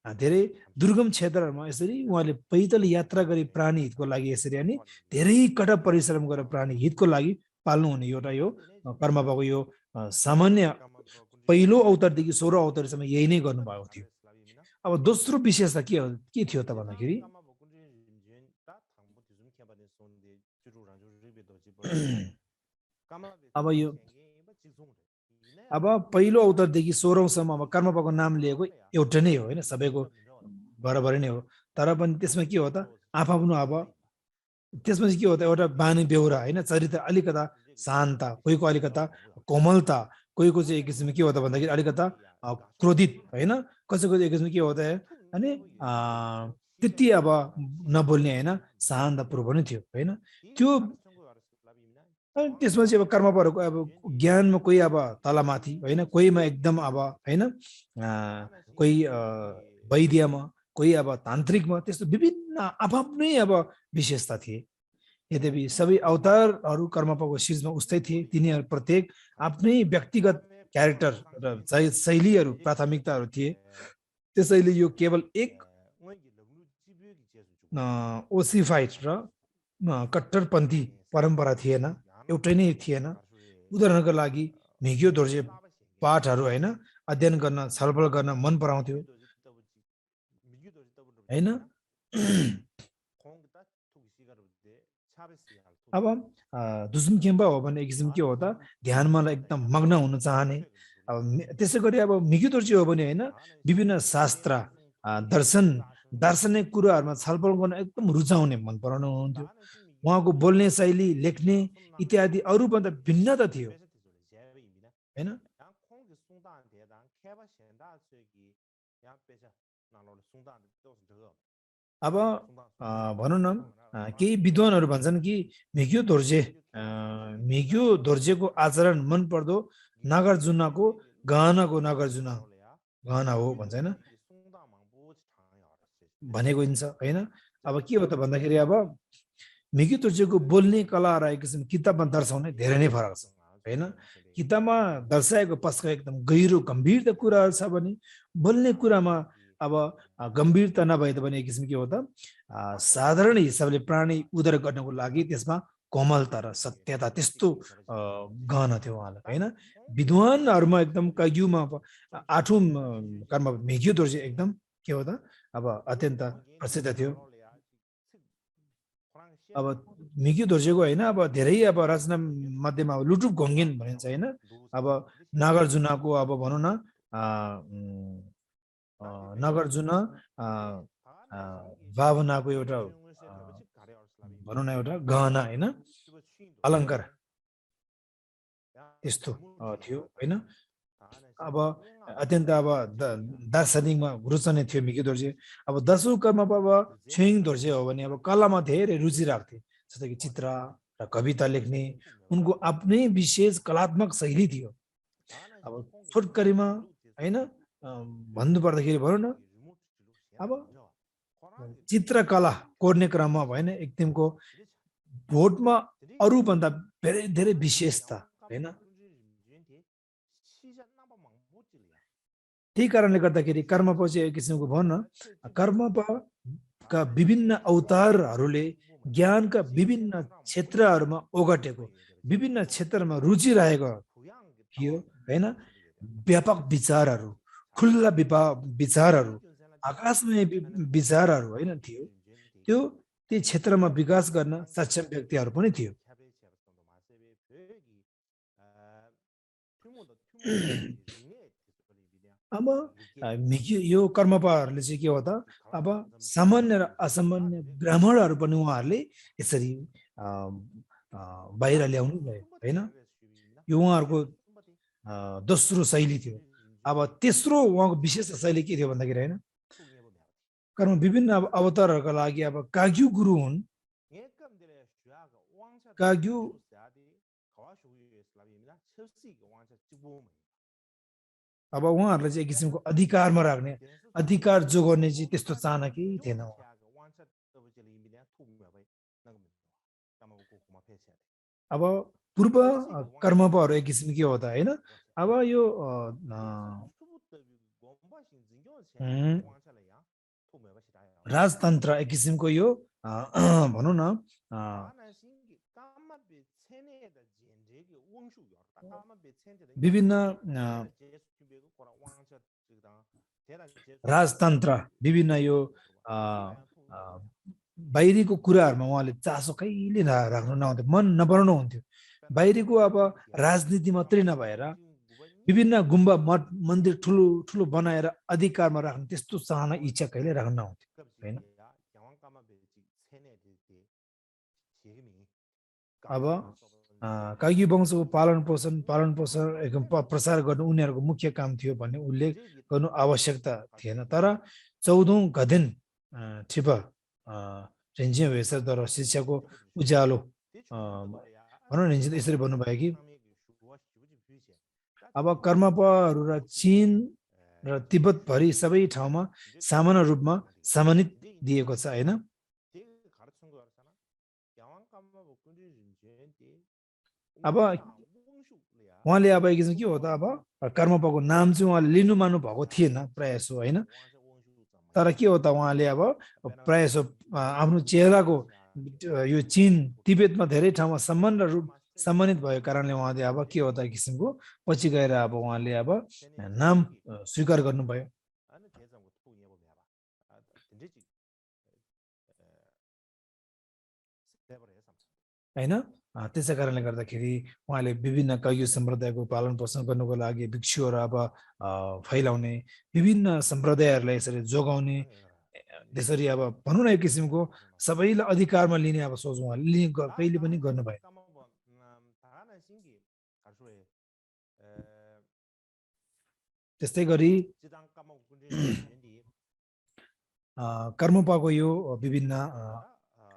धेरै दुर्गम क्षेत्रहरूमा यसरी उहाँले पैदल यात्रा गरी प्राणी हितको लागि यसरी अनि धेरै कठोर परिश्रम गरेर प्राणी हितको लागि पाल्नु हुने एउटा यो कर्मबाको यो सामान्य पहिलो अवतारदेखि 16 अवतारसम्म यही नै गर्नुभएको थियो। अब दोस्रो विशेषता के थियो त भन्दाखेरि अब पहिलो अवतारदेखि 16 सम्म अब कर्मबाको नाम लिएको एउटा नै हो होइन, सबैको बराबरै नै हो। तर पनि त्यसमा के हो त आफ्नो अब त्यसमा चाहिँ के हो त एउटा बानी बेहोरा होइन, चरित्र अलिकता शान्त, कोहीको अलिकता कोमलता, कोहीको चाहिँ एक किसिममा के हो त भन्दाखेरि अलिकता क्रोधित होइन, कसैको एक किसिममा के हो त अनि त्यति अब नबोल्ने होइन शान्त पूर्व पनि थियो होइन। त्यो त्यसमा चाहिँ अब कर्मपरको अब ज्ञानमा कोही अब तलमाथि होइन, कोहीमा एकदम अब होइन कोही वैद्यमा, कोही अब तान्त्रिकमा, त्यस्तो विभिन्न आफ्नै अब विशेषता थिए। यद्यपि सबै अवतारहरू कर्मपको शिरमा उस्तै थिए, तिनीहरू प्रत्येक आफ्नै व्यक्तिगत क्यारेक्टर र शैलीहरू प्राथमिकताहरू थिए। त्यसैले यो केवल एक ओसिफाइड र कट्टरपन्थी परम्परा थिएन, एउटै नै थिएन। उदाहरणको लागि मिग्यो दोर्जे पाठहरू होइन अध्ययन गर्न, छलफल गर्न मन पराउँथ्यो होइन। अब दुजुम खेम्बा हो भने एक किसिम के हो त ध्यानमा एकदम मग्न हुन चाहने। अब त्यसै गरी अब मिग्यो दोर्जे हो भने होइन विभिन्न शास्त्र दार्शनिक कुराहरूमा छलफल गर्न एकदम रुचाउने, मन पराउनु हुन्थ्यो। उहाँको बोल्ने शैली, लेख्ने इत्यादि अरूभन्दा भिन्नता थियो होइन। अब भनौँ न केही विद्वानहरू भन्छन् कि मिग्यो दोर्जेको आचरण मन पर्दो नागार्जुनको गहना हो भन्छ होइन, भनेको हिन्छ होइन। अब के हो त भन्दाखेरि अब मिग्यो दोर्जेको बोल्ने कला र एक किसिम किताबमा दर्शाउने धेरै नै फरक छ होइन। किताबमा दर्शाएको पक्षको एकदम गहिरो गम्भीरता कुराहरू छ भने बोल्ने कुरामा अब गम्भीरता नभए पनि एक किसिम के हो त साधारण हिसाबले प्राणी उद्धार गर्नको लागि त्यसमा कोमलता र सत्यता त्यस्तो गहना थियो उहाँलाई होइन। विद्वानहरूमा एकदम कयुमा 8औं कर्म मिग्यो दोर्जे एकदम के हो त अब अत्यन्त प्रसिद्ध थियो। अब मिग्यो दोर्जेको होइन अब धेरै अब रचना मध्येमा अब लुटुप घोङ्गेन भनिन्छ होइन। अब नागार्जुनको अब भनौँ न नागार्जुन भावनाको एउटा भनौँ न एउटा गहना होइन, अलङ्कार त्यस्तो थियो होइन। अब अत्यन्त अब दार्शनिकमा रुचाउने थियो मिग्यो दोर्जे। अब 10औं कर्म अब छुइङ दोर्जे हो भने अब कलामा धेरै रुचि राख्थे, जस्तै कि चित्र र कविता लेख्ने उनको आफ्नै विशेष कलात्मक शैली थियो। अब छोटकरीमा होइन भन्नु पर्दाखेरि भनौँ न अब चित्रकला कोर्ने क्रममा भएन एकदमको भोटमा अरूभन्दा धेरै धेरै विशेषता होइन। त्यही कारणले गर्दाखेरि कर्मपा चाहिँ एक किसिमको भनौँ न कर्मपाका विभिन्न अवतारहरूले ज्ञानका विभिन्न क्षेत्रहरूमा ओगटेको, विभिन्न क्षेत्रमा रुचि रहेको थियो होइन। व्यापक विचारहरू, खुल्ला विचारहरू, आकाशमय विचारहरू होइन थियो। त्यो क्षेत्रमा विकास गर्न सक्षम व्यक्तिहरू पनि थियो। अब यो कर्मपाहरूले चाहिँ के हो त अब सामान्य र असामान्य ब्राह्मणहरू पनि उहाँहरूले यसरी बाहिर ल्याउनु भयो होइन। यो उहाँहरूको दोस्रो शैली थियो। अब तेस्रो उहाँको विशेष शैली के थियो भन्दाखेरि होइन कर्म विभिन्न अब अवतारहरूका लागि अब काग्यु गुरु हुन् काग्यु अब उहाँहरूलाई चाहिँ एक किसिमको अधिकारमा राख्ने अधिकार जोगाउने चाहिँ त्यस्तो चाहना केही थिएन अब पूर्व कर्महरू एक किसिम के हो त हैन अब यो राजतन्त्र एक किसिमको यो भनौँ न विभिन्न राजतन्त्र विभिन्न यो बाहिरीको कुराहरुमा उहाँले चासो कहिले राख्नु नहुन्थ्यो मन नबनाउनु हुन्थ्यो बाहिरीको अब राजनीति मात्रै नभएर विभिन्न गुम्बा मठ मन्दिर ठुलो ठुलो बनाएर अधिकारमा राख्ने त्यस्तो चाहना इच्छा कहिले राख्नु नहुन्थ्यो हैन अब काग्यु वंशको पालन पोषण एकदम प्रसार गर्नु उनीहरूको मुख्य काम थियो भन्ने उल्लेख गर्नु आवश्यकता थिएन तर 14औं गदेन ठिप रेन्जिङ वेसरद्वारा शिक्षाको उज्यालो भनौँ न यसरी भन्नुभयो कि अब कर्मपहरू र चीन र तिब्बत भरि सबै ठाउँमा सामान्य रूपमा सम्मानित दिएको छ हैन अब उहाँले अब एक किसिम के हो त अब कर्मपको नाम चाहिँ उहाँले लिनु मान्नु भएको थिएन प्रायसो हैन तर के हो त उहाँले अब प्रायसो आफ्नो चेहराको यो चीन तिब्बतमा धेरै ठाउँमा सम्मानित भएको कारणले उहाँले अब के हो त एक किसिमको पछि गएर अब उहाँले अब नाम स्वीकार गर्नुभयो हैन त्यसै कारणले गर्दाखेरि उहाँले विभिन्न काग्यु सम्प्रदायको पालन पोषण गर्नको लागि भिक्षुहरू अब फैलाउने विभिन्न सम्प्रदायहरूलाई यसरी जोगाउने त्यसरी अब भनौँ न एक किसिमको सबैलाई अधिकारमा लिने अब सोच उहाँले कहिले पनि गर्नुभयो त्यस्तै गरी कर्मपाको यो विभिन्न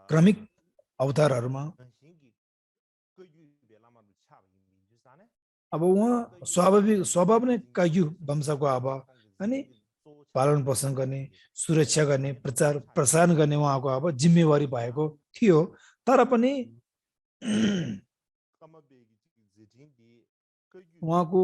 क्रमिक अवतारहरूमा अब उहाँ स्वभाव नै काग्यु वंशको अब अनि पालन पोषण गर्ने सुरक्षा गर्ने प्रसार गर्ने उहाँको अब जिम्मेवारी भएको थियो तर पनि उहाँको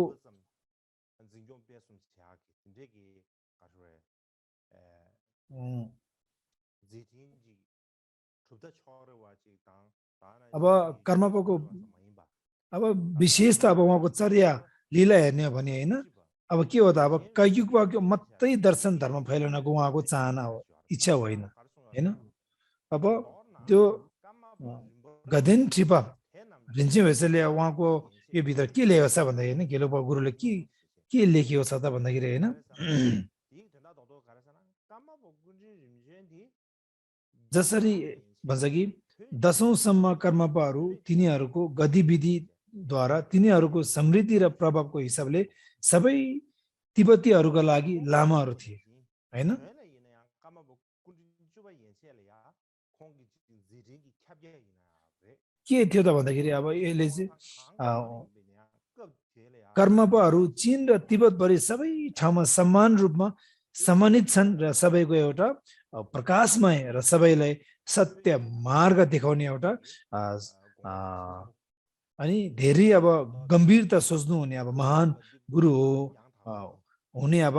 अब कर्मपको अब विशेष त अब उहाँको चर्या लीला हेर्ने हो भने हैन अब के हो त अब काग्युको मात्रै दर्शन धर्म फैलाउनको उहाँको चाहना हो इच्छा होइन हैन अब त्यो गदेन ट्रिपा रिन्चिङ वेसरले उहाँको यो भित्र के लेखेको छ भन्दाखेरि हैन गेलोपा गुरुले के लेखेको छ त भन्दाखेरि हैन जसरी भन्छ कि 10औं सम्म कर्मपाहरू तिनीहरूको गतिविधिद्वारा तिनीहरूको समृद्धि र प्रभावको हिसाबले सबै तिब्बतीहरूका लागि लामाहरू थिए हैन के थियो त भन्दाखेरि अब यसले चाहिँ कर्मपाहरू चीन र तिब्बतभरि सबै ठाउँमा समान रूपमा सम्मानित छन् र सबैको एउटा प्रकाशमय र सबैलाई सत्य मार्ग देखाउने एउटा अनि धेरै अब गम्भीरता सोच्नु हुने अब महान गुरु हो हुने अब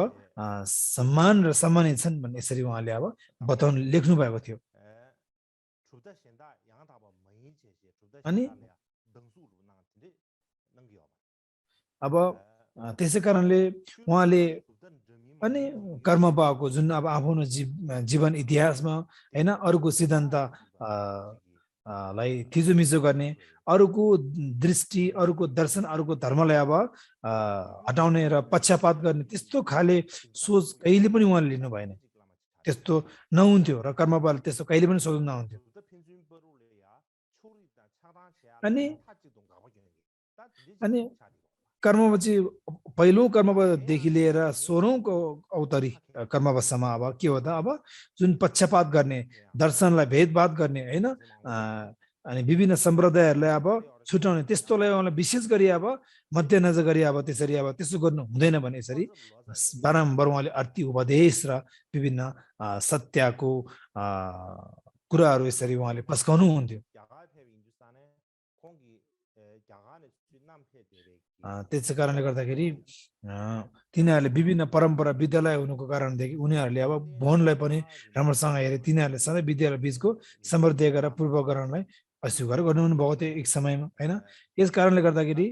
सम्मान र सम्मानित छन् भन्ने यसरी उहाँले अब बताउनु लेख्नु भएको थियो अनि अब त्यसै कारणले उहाँले अनि कर्मपाको जुन अब आफ्नो जीवन इतिहासमा हैन अरूको सिद्धान्त लाई थिचोमिचो गर्ने अरूको दृष्टि अरूको दर्शन अरूको धर्मलाई अब हटाउने र पक्षपात गर्ने त्यस्तो खाले सोच कहिले पनि उहाँले लिनु भएन त्यस्तो नहुन्थ्यो र कर्मपाले त्यस्तो कहिले पनि सोच्नु नहुन्थ्यो अनि कर्म चाहिँ पहिलो कर्मदेखि लिएर 16औं अवतरी कर्मवशमा अब के हो त अब जुन पक्षपात गर्ने दर्शनलाई भेदभाद गर्ने हैन अनि विभिन्न सम्प्रदायहरूलाई अब छुटाउने त्यस्तोलाई उहाँले विशेष गरी अब मध्यनजर गरी अब त्यसरी अब त्यसो गर्नु हुँदैन भने यसरी बारम्बार उहाँले अर्थी उपदेश र विभिन्न सत्यको कुराहरू यसरी उहाँले पस्काउनु हुन्थ्यो त्यसै कारणले गर्दाखेरि तिनीहरूले विभिन्न परम्परा विद्यालय हुनुको कारणदेखि उनीहरूले अब भवनलाई पनि राम्रोसँग हेरे तिनीहरूले सधैँ विद्यालय बीचको सम्बन्ध र पूर्वकरणलाई अस्वीकार गर्नु पनि भएको थियो एक समयमा हैन यस कारणले गर्दाखेरि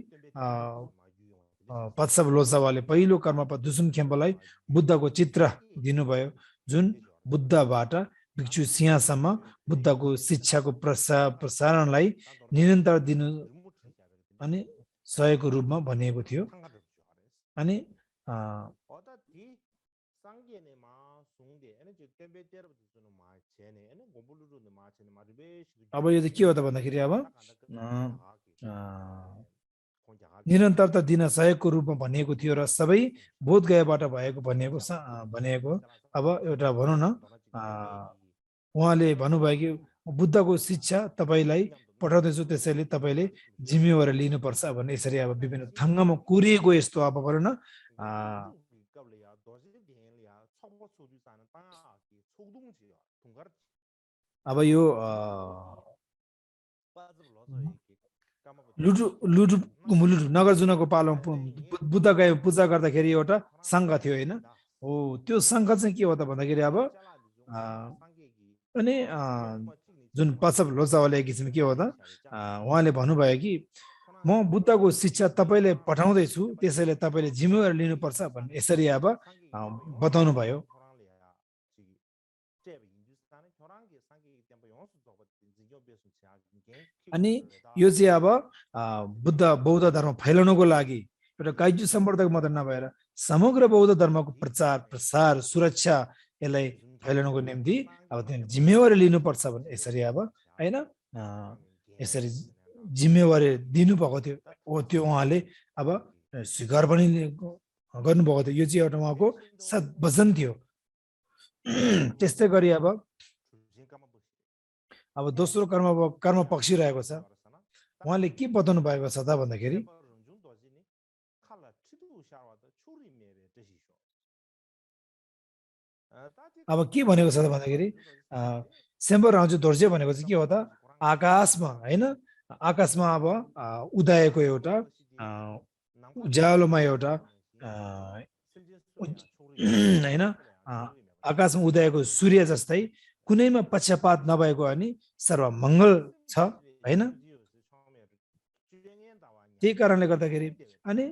पत्सव लोसावाले पहिलो कर्मपा दुसुम खेम्पालाई बुद्धको चित्र दिनुभयो जुन बुद्धबाट भिक्षु सिंहसम्म बुद्धको शिक्षाको प्रसारणलाई निरन्तर दिनु अनि सहयोगको रूपमा भनिएको थियो अनि अब यो चाहिँ के हो त भन्दाखेरि अब निरन्तरता दिन सहयोगको रूपमा भनिएको थियो र सबै बोधगयाबाट भएको भनिएको अब एउटा भनौँ न उहाँले भन्नुभयो कि बुद्धको शिक्षा तपाईलाई पठाउँदैछु त्यसैले तपाईले जिम्मेवारी लिनुपर्छ भन्ने यसरी अब विभिन्न थङ्गमा कुरिएको यस्तो अब भनौँ न अब यो लुटु नगरजुनाको पालोमा बुद्ध गए पूजा गर्दाखेरि एउटा सङ्घ थियो होइन हो त्यो सङ्घ चाहिँ के हो त भन्दाखेरि अब अनि जुन पत्सव लोसावाले एक किसिम के हो त उहाँले भन्नुभयो कि म बुद्धको शिक्षा तपाईँले पठाउँदैछु त्यसैले तपाईँले जिम्मेवारी लिनुपर्छ भन्ने यसरी अब बताउनु भयो अनि यो चाहिँ अब बौद्ध धर्म फैलाउनको लागि एउटा काइजु सम्प्रदायको मात्र नभएर समग्र बौद्ध धर्मको प्रचार प्रसार सुरक्षा यसलाई फैलाउनको निम्ति अब जिम्मेवारी लिनुपर्छ भने यसरी अब हैन यसरी जिम्मेवारी दिनुभएको थियो त्यो उहाँले अब स्वीकार पनि गर्नुभएको थियो यो चाहिँ एउटा उहाँको सद्वचन थियो त्यस्तै गरी अब दोस्रो कर्म पक्षी रहेको छ उहाँले के बताउनु भएको छ त भन्दाखेरि अब के भनेको छ त भन्दाखेरि सेम्बर राजु दोर्जे भनेको चाहिँ के हो त आकाशमा हैन आकाशमा अब उदाएको एउटा उज्यालोमा एउटा हैन आकाशमा उदाएको सूर्य जस्तै कुनैमा पक्षपात नभएको अनि सर्वमङ्गल छ हैन त्यही कारणले गर्दाखेरि अनि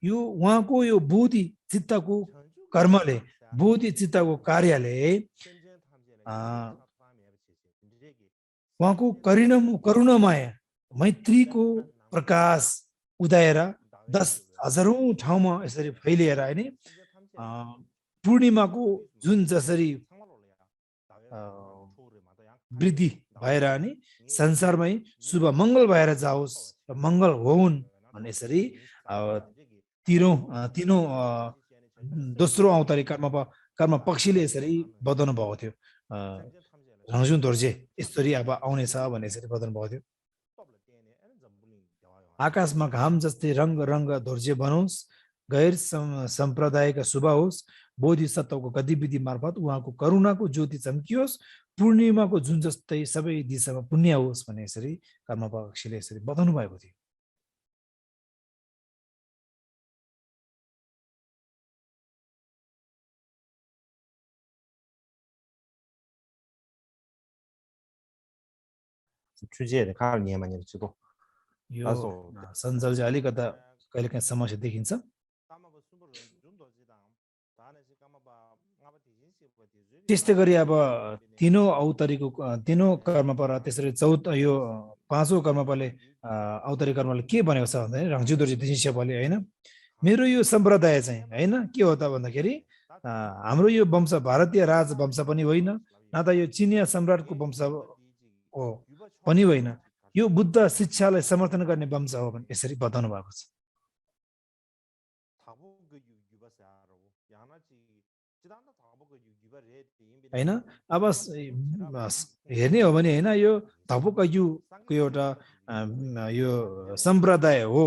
यो उहाँको यो बुद्धि चित्तको कर्मले बुद्धि चित्तको कार्यले उहाँको करुणामय मैत्रीको प्रकाश उदाएर 10,000औं ठाउँमा यसरी फैलिएर हैन पूर्णिमाको जुन जसरी वृद्धि भएर अनि संसारमै शुभ मङ्गल भएर जाओस् र मङ्गल होउन् भन्ने यसरी तीनौं दोस्रो अवतारी कर्म पक्षीले यसरी बताउनु भएको थियो रङजुन दोर्जे यसरी अब आउनेछ भन्ने यसरी बताउनु भएको थियो आकाशमा घाम जस्तै रङ्ग रङ्ग दोर्जे बनोस् गैर सम्प्रदायका शुभ होस् बोधिसत्वको गतिविधि मार्फत उहाँको करुणाको ज्योति चम्कियोस् पूर्णिमाको जुन जस्तै सबै दिशामा पुण्य होस् भन्ने यसरी कर्म पक्षीले यसरी बताउनु भएको थियो यो सञ्जाल चाहिँ अलिकता कहिलेकाहीँ समस्या देखिन्छ त्यस्तै गरी अब तीनौं अवतारीको तीनौं कर्मपरा त्यसरी यो पाँचौं कर्मपाले अवतारी कर्मले के भनेको छ भन्दाखेरि रङजु दोर्जे दिशिष्यपाले हैन मेरो यो सम्प्रदाय चाहिँ हैन के हो त भन्दाखेरि हाम्रो यो वंश भारतीय राज वंश पनि होइन न त यो चिनिया सम्राटको वंश हो पनि होइन यो बुद्ध शिक्षालाई समर्थन गर्ने वंश हो भने यसरी बताउनु भएको छ हैन अब हेर्ने हो भने हैन यो धपोकयुको एउटा यो सम्प्रदाय हो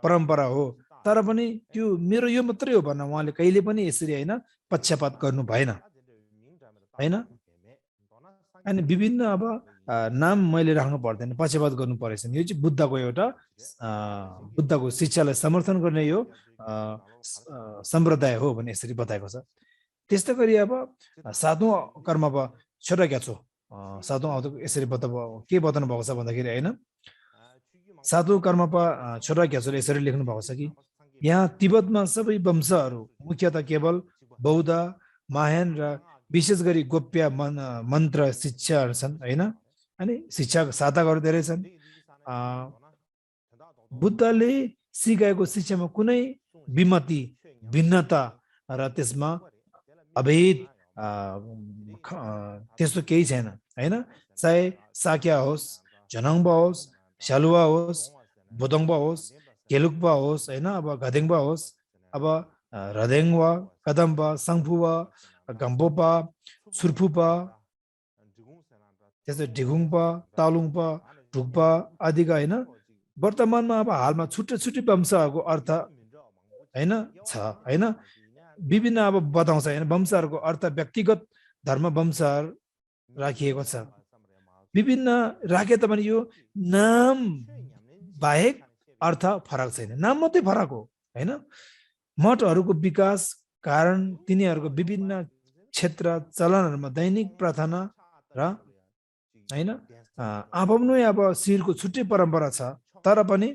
परम्परा हो तर पनि त्यो मेरो यो मात्रै हो भन्न उहाँले कहिले पनि यसरी हैन पक्षपात गर्नु भएन हैन अनि विभिन्न अब नाम मैले राख्नु पर्दैन पक्षपात गर्नु परेछ यो चाहिँ बुद्धको एउटा बुद्धको शिक्षालाई समर्थन गर्ने यो सम्प्रदाय हो भन्ने यसरी बताएको छ त्यस्तै गरी अब सातौं कर्म अब छोटा ग्याचो सातौं यसरी के बताउनु भएको छ भन्दाखेरि हैन सातौं कर्म छोटा ग्याचोले यसरी लेख्नु भएको छ कि यहाँ तिब्बतमा सबै वंशहरू मुख्यतः केवल बौद्ध महायान र विशेष गरी गोप्य मन्त्र शिक्षाहरू छन् हैन अनि शिक्षाको साधकहरू धेरै छन् बुद्धले सिकाएको शिक्षामा कुनै विमति भिन्नता र त्यसमा अभेद त्यस्तो केही छैन हैन चाहे साक्या होस् जनङ्बा होस् शालुवा होस् बोदङ्बा होस् गेलुक्बा होस् हैन अब गदेङ्बा होस् अब रदेङ्वा कदम्बा सङ्फुवा गम्बोपा सुर्फुपा त्यस्तै डिगुङपा तालुङपा ढुक्पा आदिका हैन वर्तमानमा अब हालमा छुट्टै छुट्टै वंशहरूको अर्थ हैन छ हैन विभिन्न अब बताउँछ हैन वंशहरूको अर्थ व्यक्तिगत धर्म वंशहरू राखिएको छ विभिन्न राखे तापनि यो नाम बाहेक अर्थ फरक छैन नाम मात्रै फरक हो हैन मठहरूको विकास कारण तिनीहरूको विभिन्न क्षेत्र चलनहरूमा दैनिक प्रार्थना र हैन आफ्नो अब शिरको छुट्टै परम्परा छ तर पनि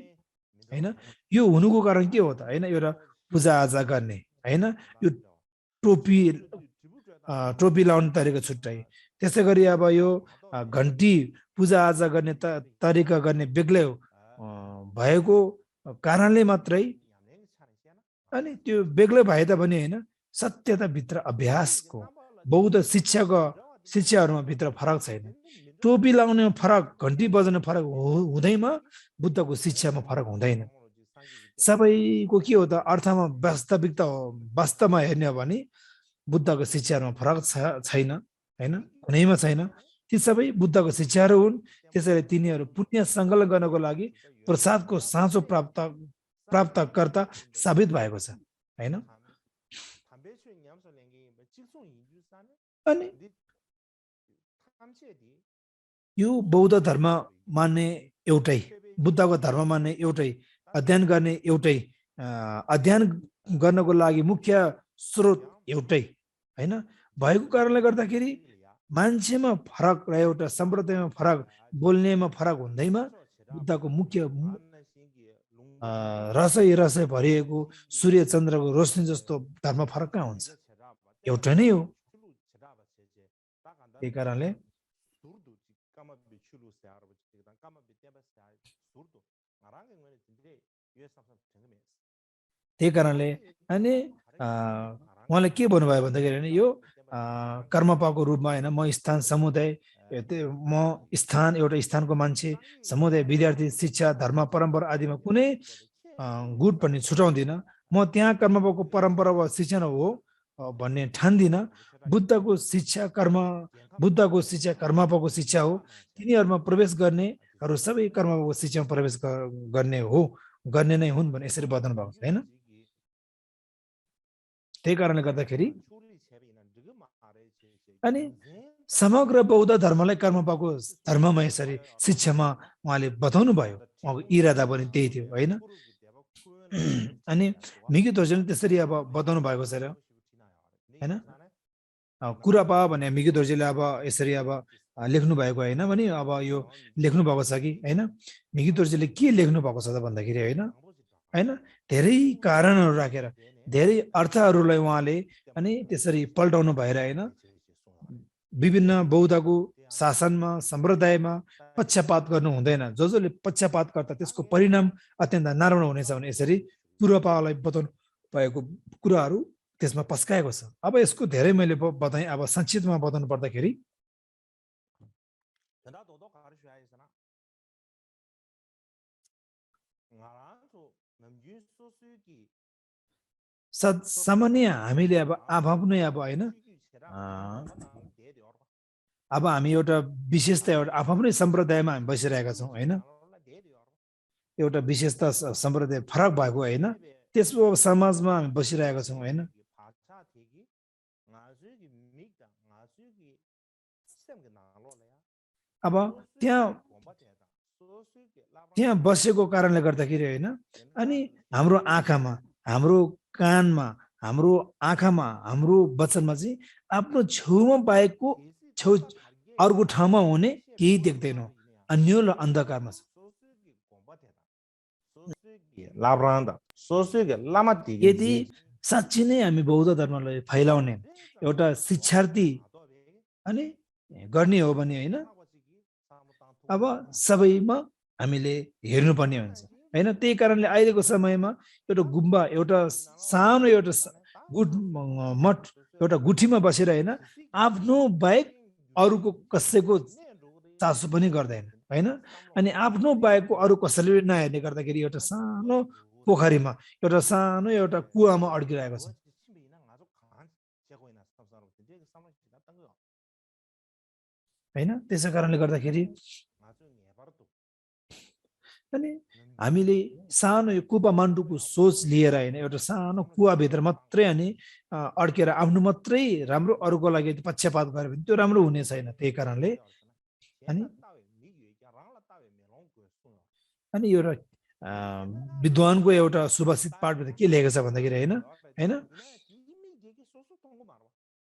हैन यो हुनुको कारण के हो त हैन एउटा पूजा आजा गर्ने हैन यो टोपी लाउने तरिका छुट्टै त्यसै गरी अब यो घन्टी पूजा आजा गर्ने तरिका गर्ने बेग्लै भएको कारणले मात्रै अनि त्यो बेग्लै भए तापनि हैन सत्यता भित्र अभ्यासको बौद्ध शिक्षाहरूमा भित्र फरक छैन टोपी लाउने फरक घन्टी बजाउने फरक हुँदैमा बुद्धको शिक्षामा फरक हुँदैन सबैको के हो त अर्थमा वास्तविकता हो वास्तवमा हेर्ने हो भने बुद्धको शिक्षाहरूमा फरक छैन हैन कुनैमा छैन ती सबै बुद्धको शिक्षाहरू हुन् त्यसैले तिनीहरू पुण्य सङ्कलन गर्नको लागि प्रसादको साँचो प्राप्तकर्ता साबित भएको छ हैन अनि यो बौद्ध धर्म मान्ने एउटै बुद्धको धर्म मान्ने एउटै अध्ययन गर्ने एउटै अध्ययन गर्नको लागि मुख्य स्रोत एउटै हैन भएको कारणले गर्दाखेरि मान्छेमा फरक र एउटा सम्प्रदायमा फरक बोल्नेमा फरक हुँदैमा बुद्धको मुख्य रसै भरिएको सूर्य चन्द्रको रोशनी जस्तो धर्म फरक कहाँ हुन्छ एउटा नै हो त्यही कारणले अनि उहाँले के भन्नुभयो भन्दाखेरि यो कर्मपाको रूपमा हैन म स्थान समुदाय म एउटा स्थानको मान्छे समुदाय विद्यार्थी शिक्षा धर्म परम्परा आदिमा कुनै गुट पनि छुटाउँदिन म त्यहाँ कर्मपाको परम्परा वा शिक्षण हो भन्ने ठान्दिन बुद्धको शिक्षा कर्मपाको शिक्षा हो तिनीहरूमा प्रवेश गर्नेहरू सबै कर्मपाको शिक्षामा प्रवेश गर्ने नै हुन् भने यसरी बताउनु भएको छ हैन त्यही कारणले गर्दाखेरि अनि समग्र बौद्ध धर्मलाई कर्मपाको धर्ममा यसरी शिक्षामा उहाँले बताउनु भयो उहाँको इरादा पनि त्यही थियो हैन अनि मिगी दोर्जेले त्यसरी अब बताउनु भएको छ र हैन कुरापा भने मिगी दोर्जेले अब यसरी अब लेख्नु भएको हैन भने अब यो लेख्नु भएको छ कि हैन मिगी दोर्जेले के लेख्नु भएको छ त भन्दाखेरि हैन धेरै कारणहरू राखेर धेरै अर्थहरूलाई उहाँले अनि त्यसरी पल्टाउनु भएर हैन विभिन्न बौद्धको शासनमा सम्प्रदायमा पक्षपात गर्नु हुँदैन जसले पक्षपात गर्छ त्यसको परिणाम अत्यन्त नराम्रो हुनेछ भने यसरी पूर्वपालाई बताउनु भएको कुराहरू त्यसमा पस्काएको छ अब यसको धेरै मैले बताएँ अब संक्षिप्तमा बताउनु पर्दाखेरि सामान्य हामीले अब आफ्नै अब होइन अब हामी एउटा विशेषता एउटा आफ्नै सम्प्रदायमा हामी बसिरहेका छौँ होइन एउटा विशेषता सम्प्रदाय फरक भएको होइन त्यसको समाजमा हामी बसिरहेका छौँ होइन अब त्यहाँ बसेको कारणले गर्दाखेरि होइन अनि हाम्रो आँखामा हाम्रो कानमा हाम्रो आँखामा हाम्रो वचनमा चाहिँ आफ्नो छेउमा बाहेकको छेउ अर्को ठाउँमा हुने केही देख्दैनौँ अन्य अन्धकारमा छ यदि साँच्ची नै हामी बौद्ध धर्मलाई फैलाउने एउटा शिक्षार्थी अनि गर्ने हो भने होइन अब सबैमा हामीले हेर्नुपर्ने हुन्छ होइन त्यही कारणले अहिलेको समयमा एउटा गुम्बा एउटा सानो एउटा मठ एउटा गुठीमा बसेर होइन आफ्नो बाहेक अरूको कसैको चासो पनि गर्दैन होइन अनि आफ्नो बाहेकको अरू कसैले नहेर्ने गर्दाखेरि एउटा सानो पोखरीमा एउटा सानो एउटा कुवामा अड्किरहेको छ होइन त्यसै कारणले गर्दाखेरि अनि हामीले सानो यो कुपा मान्डुको सोच लिएर होइन एउटा सानो कुवाभित्र मात्रै अनि अड्केर आफ्नो मात्रै राम्रो अरूको लागि पक्षपात गर्यो भने त्यो राम्रो हुने छैन त्यही कारणले अनि एउटा विद्वानको एउटा सुभाषित पाठबाट के लेखेको छ भन्दाखेरि होइन होइन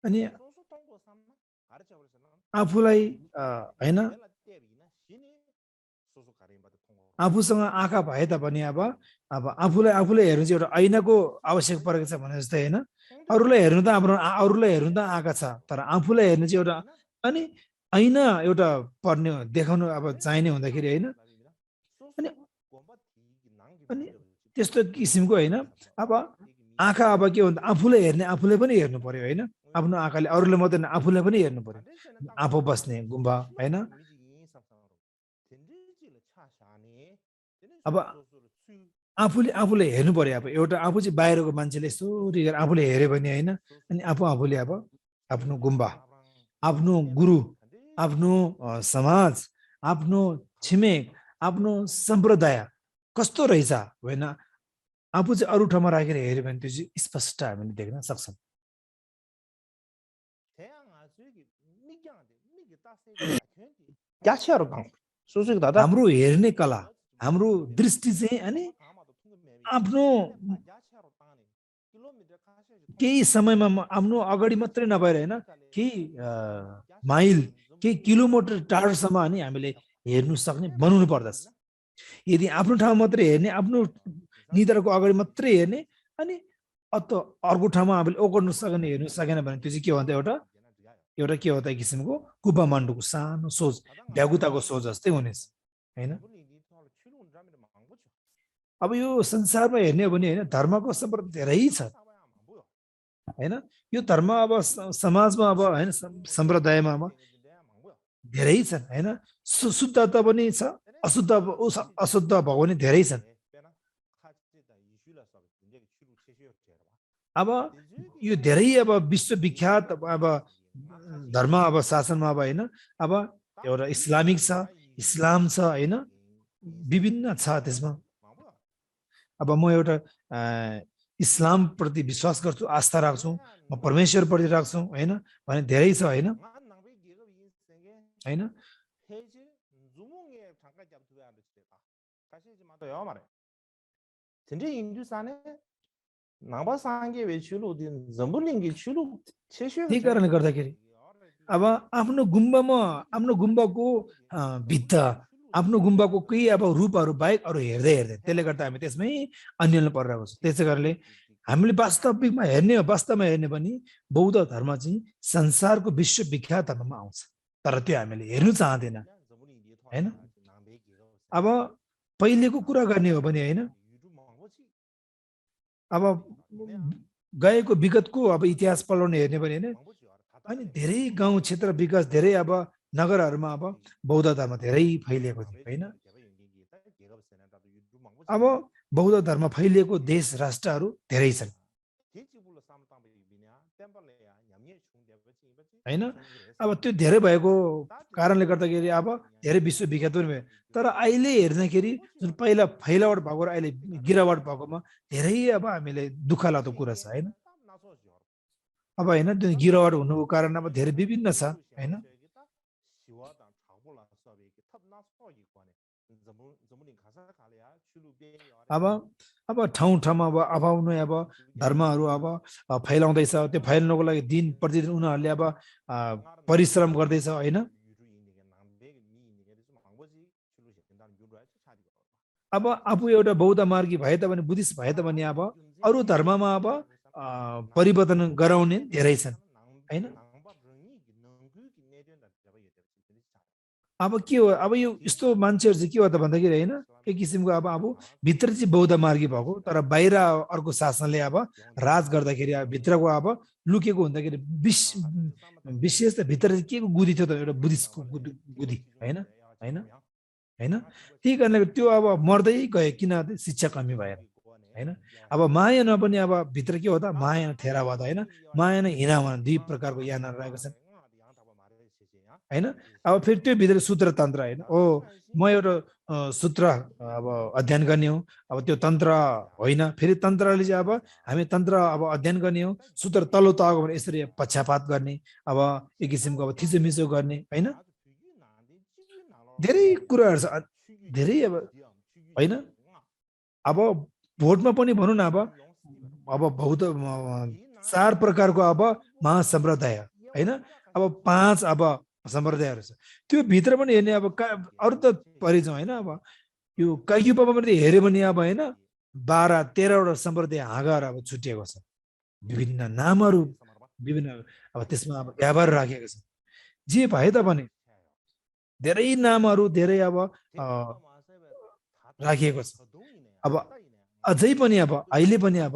अनि आफूलाई होइन आफूसँग आँखा भए तापनि अब आफूले हेर्नु चाहिँ एउटा ऐनाको आवश्यक परेको छ भने जस्तै होइन अरूलाई हेर्नु त आँखा छ तर आफूलाई हेर्नु चाहिँ एउटा अनि ऐना एउटा पर्ने देखाउनु अब चाहिने हुँदाखेरि होइन अनि त्यस्तो किसिमको होइन अब आँखा अब के भन्छ आफूले हेर्ने आफूले पनि हेर्नु पर्यो होइन आफ्नो आँखाले अरूले मात्रै आफूलाई पनि हेर्नु पर्यो आफू बस्ने गुम्बा होइन अब आफूले हेर्नु पर्यो अब एउटा आफू चाहिँ बाहिरको मान्छेले यस्तो आफूले हेऱ्यो भने होइन अनि आफूले अब आफ्नो गुम्बा आफ्नो गुरु आफ्नो समाज आफ्नो छिमेक आफ्नो सम्प्रदाय कस्तो रहेछ होइन आफू चाहिँ अरू ठाउँमा राखेर हेऱ्यो भने त्यो चाहिँ स्पष्ट हामीले देख्न सक्छौँ हाम्रो हेर्ने कला हाम्रो दृष्टि चाहिँ अनि आफ्नो केही समयमा आफ्नो अगाडि मात्रै नभएर होइन केही माइल केही किलोमिटर टाढोसम्म अनि हामीले हेर्नु सक्ने बनाउनु पर्दछ यदि आफ्नो ठाउँ मात्रै हेर्ने आफ्नो निधारको अगाडि मात्रै हेर्ने अनि अर्को ठाउँमा हामीले ओगट्नु सक्ने हेर्नु सकेन भने त्यो चाहिँ के भन्छ एउटा के हो त किसिमको कुपा मान्डुको सानो सोच भ्यागुताको सोच जस्तै हुनेछ होइन अब यो संसारमा हेर्ने हो भने होइन धर्मको सम्पर्क धेरै छ होइन यो धर्म अब समाजमा अब होइन सम्प्रदायमा अब धेरै छन् होइन शुद्धता पनि छ अशुद्ध भएको पनि धेरै छन् अब यो धेरै अब विश्वविख्यात अब धर्म अब शासनमा अब होइन अब एउटा इस्लामिक छ इस्लाम छ होइन विभिन्न छ त्यसमा अब म एउटा इस्लाम प्रति विश्वास गर्छु आस्था राख्छु म परमेश्वर प्रति राख्छु होइन भने धेरै छ होइन होइन त्यही कारणले गर्दाखेरि अब आफ्नो गुम्बाको भित्ता आफ्नो गुम्बाको केही अब रूपहरू बाहेक अरू हेर्दै त्यसले गर्दा हामी त्यसमै अन्यल परिरहेको छ त्यसै कारणले हामीले वास्तवमा हेर्ने पनि बौद्ध धर्म चाहिँ संसारको विश्वविख्यात धर्ममा आउँछ तर त्यो हामीले हेर्नु चाहँदैन होइन अब पहिलेको कुरा गर्ने हो भने होइन अब गएको विगतको अब इतिहास पढाउने हेर्ने भने होइन अनि धेरै गाउँ क्षेत्र विकास धेरै अब नगरहरूमा अब बौद्ध धर्म धेरै फैलिएको थियो होइन अब बौद्ध धर्म फैलिएको देश राष्ट्रहरू धेरै छन् हैन अब त्यो धेरै भएको कारणले गर्दाखेरि अब धेरै विश्वविख्यात पनि भयो तर अहिले हेर्दाखेरि जुन पहिला फैलावट भएको र अहिले गिरावट भएकोमा धेरै अब हामीले दुःख लाग्दो कुरा छ हैन अब हैन त्यो गिरावट हुनुको कारण अब धेरै विभिन्न छ हैन अब ठाउँ ठाउँमा अब अभाउनु अब धर्महरू अब फैलाउँदैछ त्यो फैलाउनको लागि दिन प्रतिदिन उनीहरूले अब परिश्रम गर्दैछ हैन अब आफू एउटा बौद्ध मार्गी भए तापनि बुद्धिस्ट भए तापनि अब अरू धर्ममा अब परिवर्तन गराउने धेरै छन् हैन अब के हो अब यो यस्तो मान्छेहरू चाहिँ के हो त भन्दाखेरि हैन एक किसिमको अब भित्र चाहिँ बौद्ध मार्गी भएको तर बाहिर अर्को शासनले अब राज गर्दाखेरि भित्रको अब लुकेको हुँदाखेरि विशेष त भित्र चाहिँ के को गुदी थियो त एउटा बुद्धिस्टको गुदी हैन हैन हैन त्यही कारणले त्यो अब मर्दै गयो किन शिक्षा कमी भएर हैन अब महायान पनि अब भित्र के हो त महायान थेरावाद हैन महायान हिनावान दुई प्रकारको यानहरू रहेको छन् हैन अब फेरि त्यो भित्र सूत्र तन्त्र हैन ओ म एउटा सूत्र अब अध्ययन गर्ने हो अब त्यो तन्त्र होइन फेरि तन्त्रले चाहिँ अब हामी तन्त्र अब अध्ययन गर्ने हो सूत्र तल्लो तहको भने यसरी पक्षपात गर्ने अब एक किसिमको अब थिचोमिचो गर्ने हैन धेरै कुराहरू छ धेरै अब हैन अब भोटमा पनि भनौँ न अब बौद्ध 4 प्रकारको अब महासम्प्रदाय हैन अब 5 अब सम्प्रदायहरू छ त्यो भित्र पनि हेर्ने अब अरू त परिचय हैन अब यो काइयुपामा पनि हेर्यो भने अब हैन 12-13 वटा सम्प्रदाय हाँगाएर अब छुटिएको छ विभिन्न नामहरू विभिन्न अब त्यसमा अब व्यापार राखेको छ जे भए तापनि धेरै नामहरू धेरै अब राखिएको छ अब अझै पनि अब अहिले पनि अब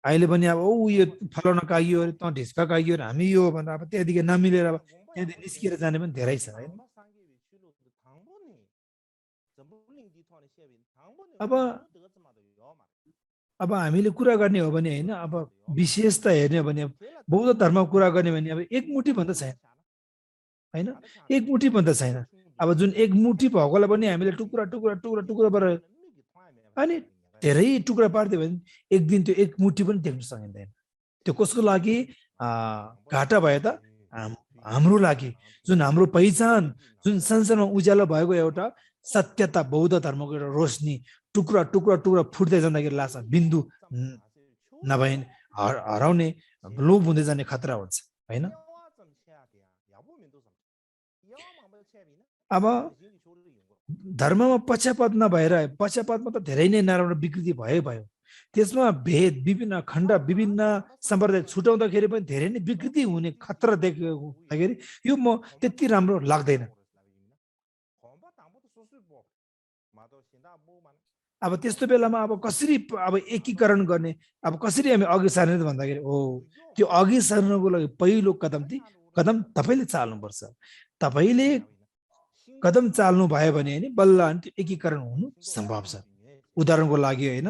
अहिले पनि अब ऊ यो फलाउन कागियो अरे त ढिस्का कागियो अरे हामी यो भनेर अब त्यहाँदेखि नमिलेर अब त्यहाँदेखि निस्किएर जाने पनि धेरै छ हैन अब हामीले कुरा गर्ने हो भने हैन अब विशेषता हेर्ने हो भने बौद्ध धर्मको कुरा गर्ने भने अब एकमुठी भन्दा छैन हैन एकमुठी भन्दा छैन अब जुन एकमुठी भएकोलाई पनि हामीले टुक्रा टुक्रा टुक्रा टुक्रा गरेर अनि धेरै टुक्रा पार्दियो भने एक दिन त्यो एकमुठी पनि देख्न सकिँदैन त्यो कसको लागि घाटा भयो त हाम्रो लागि जुन हाम्रो पहिचान जुन संसारमा उज्यालो भएको एउटा सत्यता बौद्ध धर्मको एउटा रोशनी टुक्रा टुक्रा टुक्रा फुट्दै जाँदाखेरि लाग्छ बिन्दु नभए हराउने लोप हुँदै जाने खतरा हुन्छ हैन अब धर्ममा पक्षपात नभएर पक्षपातमा त धेरै नै नराम्रो विकृति भयो त्यसमा भेद विभिन्न खण्ड विभिन्न सम्प्रदाय छुटाउँदाखेरि पनि धेरै नै विकृति हुने खतरा देखेको हुँदाखेरि यो म त्यति राम्रो लाग्दैन अब त्यस्तो बेलामा अब कसरी अब एकीकरण गर्ने अब कसरी हामी अघि सार्ने त भन्दाखेरि त्यो अघि सार्नको लागि पहिलो कदम तपाईँले चाल्नुपर्छ तपाईँले कदम चाल्नु भयो भने हैन बल्ल त्यो एकीकरण हुनु सम्भव छ उदाहरणको लागि हैन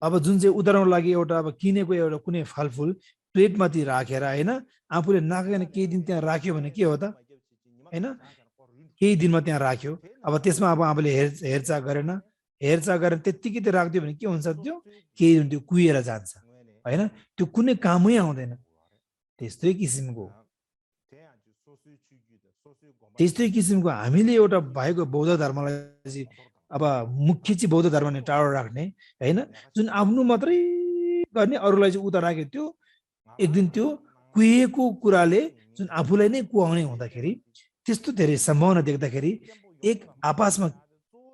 अब जुन चाहिँ उदाहरणको लागि एउटा अब किनेको एउटा कुनै फलफुल प्लेटमाथि राखेर हैन आफूले नाकेन केही दिन त्यहाँ राख्यो भने के हो त हैन केही दिनमा त्यहाँ राख्यो अब त्यसमा अब आफूले हेरचाह गरेन त्यत्तिकै त्यो राख्दियो भने के हुन्छ त्यो केही दिन त्यो कुहिएर जान्छ हैन त्यो कुनै कामै आउँदैन त्यस्तै किसिमको हामीले एउटा भएको बौद्ध धर्मलाई चाहिँ अब मुख्य चाहिँ बौद्ध धर्म नै टाढो राख्ने हैन जुन आफ्नो मात्रै गर्ने अरूलाई चाहिँ उता राख्यो त्यो एक दिन त्यो कुहिएको कुराले जुन आफूलाई नै कुहाउने हुँदाखेरि त्यस्तो धेरै सम्भावना देख्दाखेरि एक आपसमा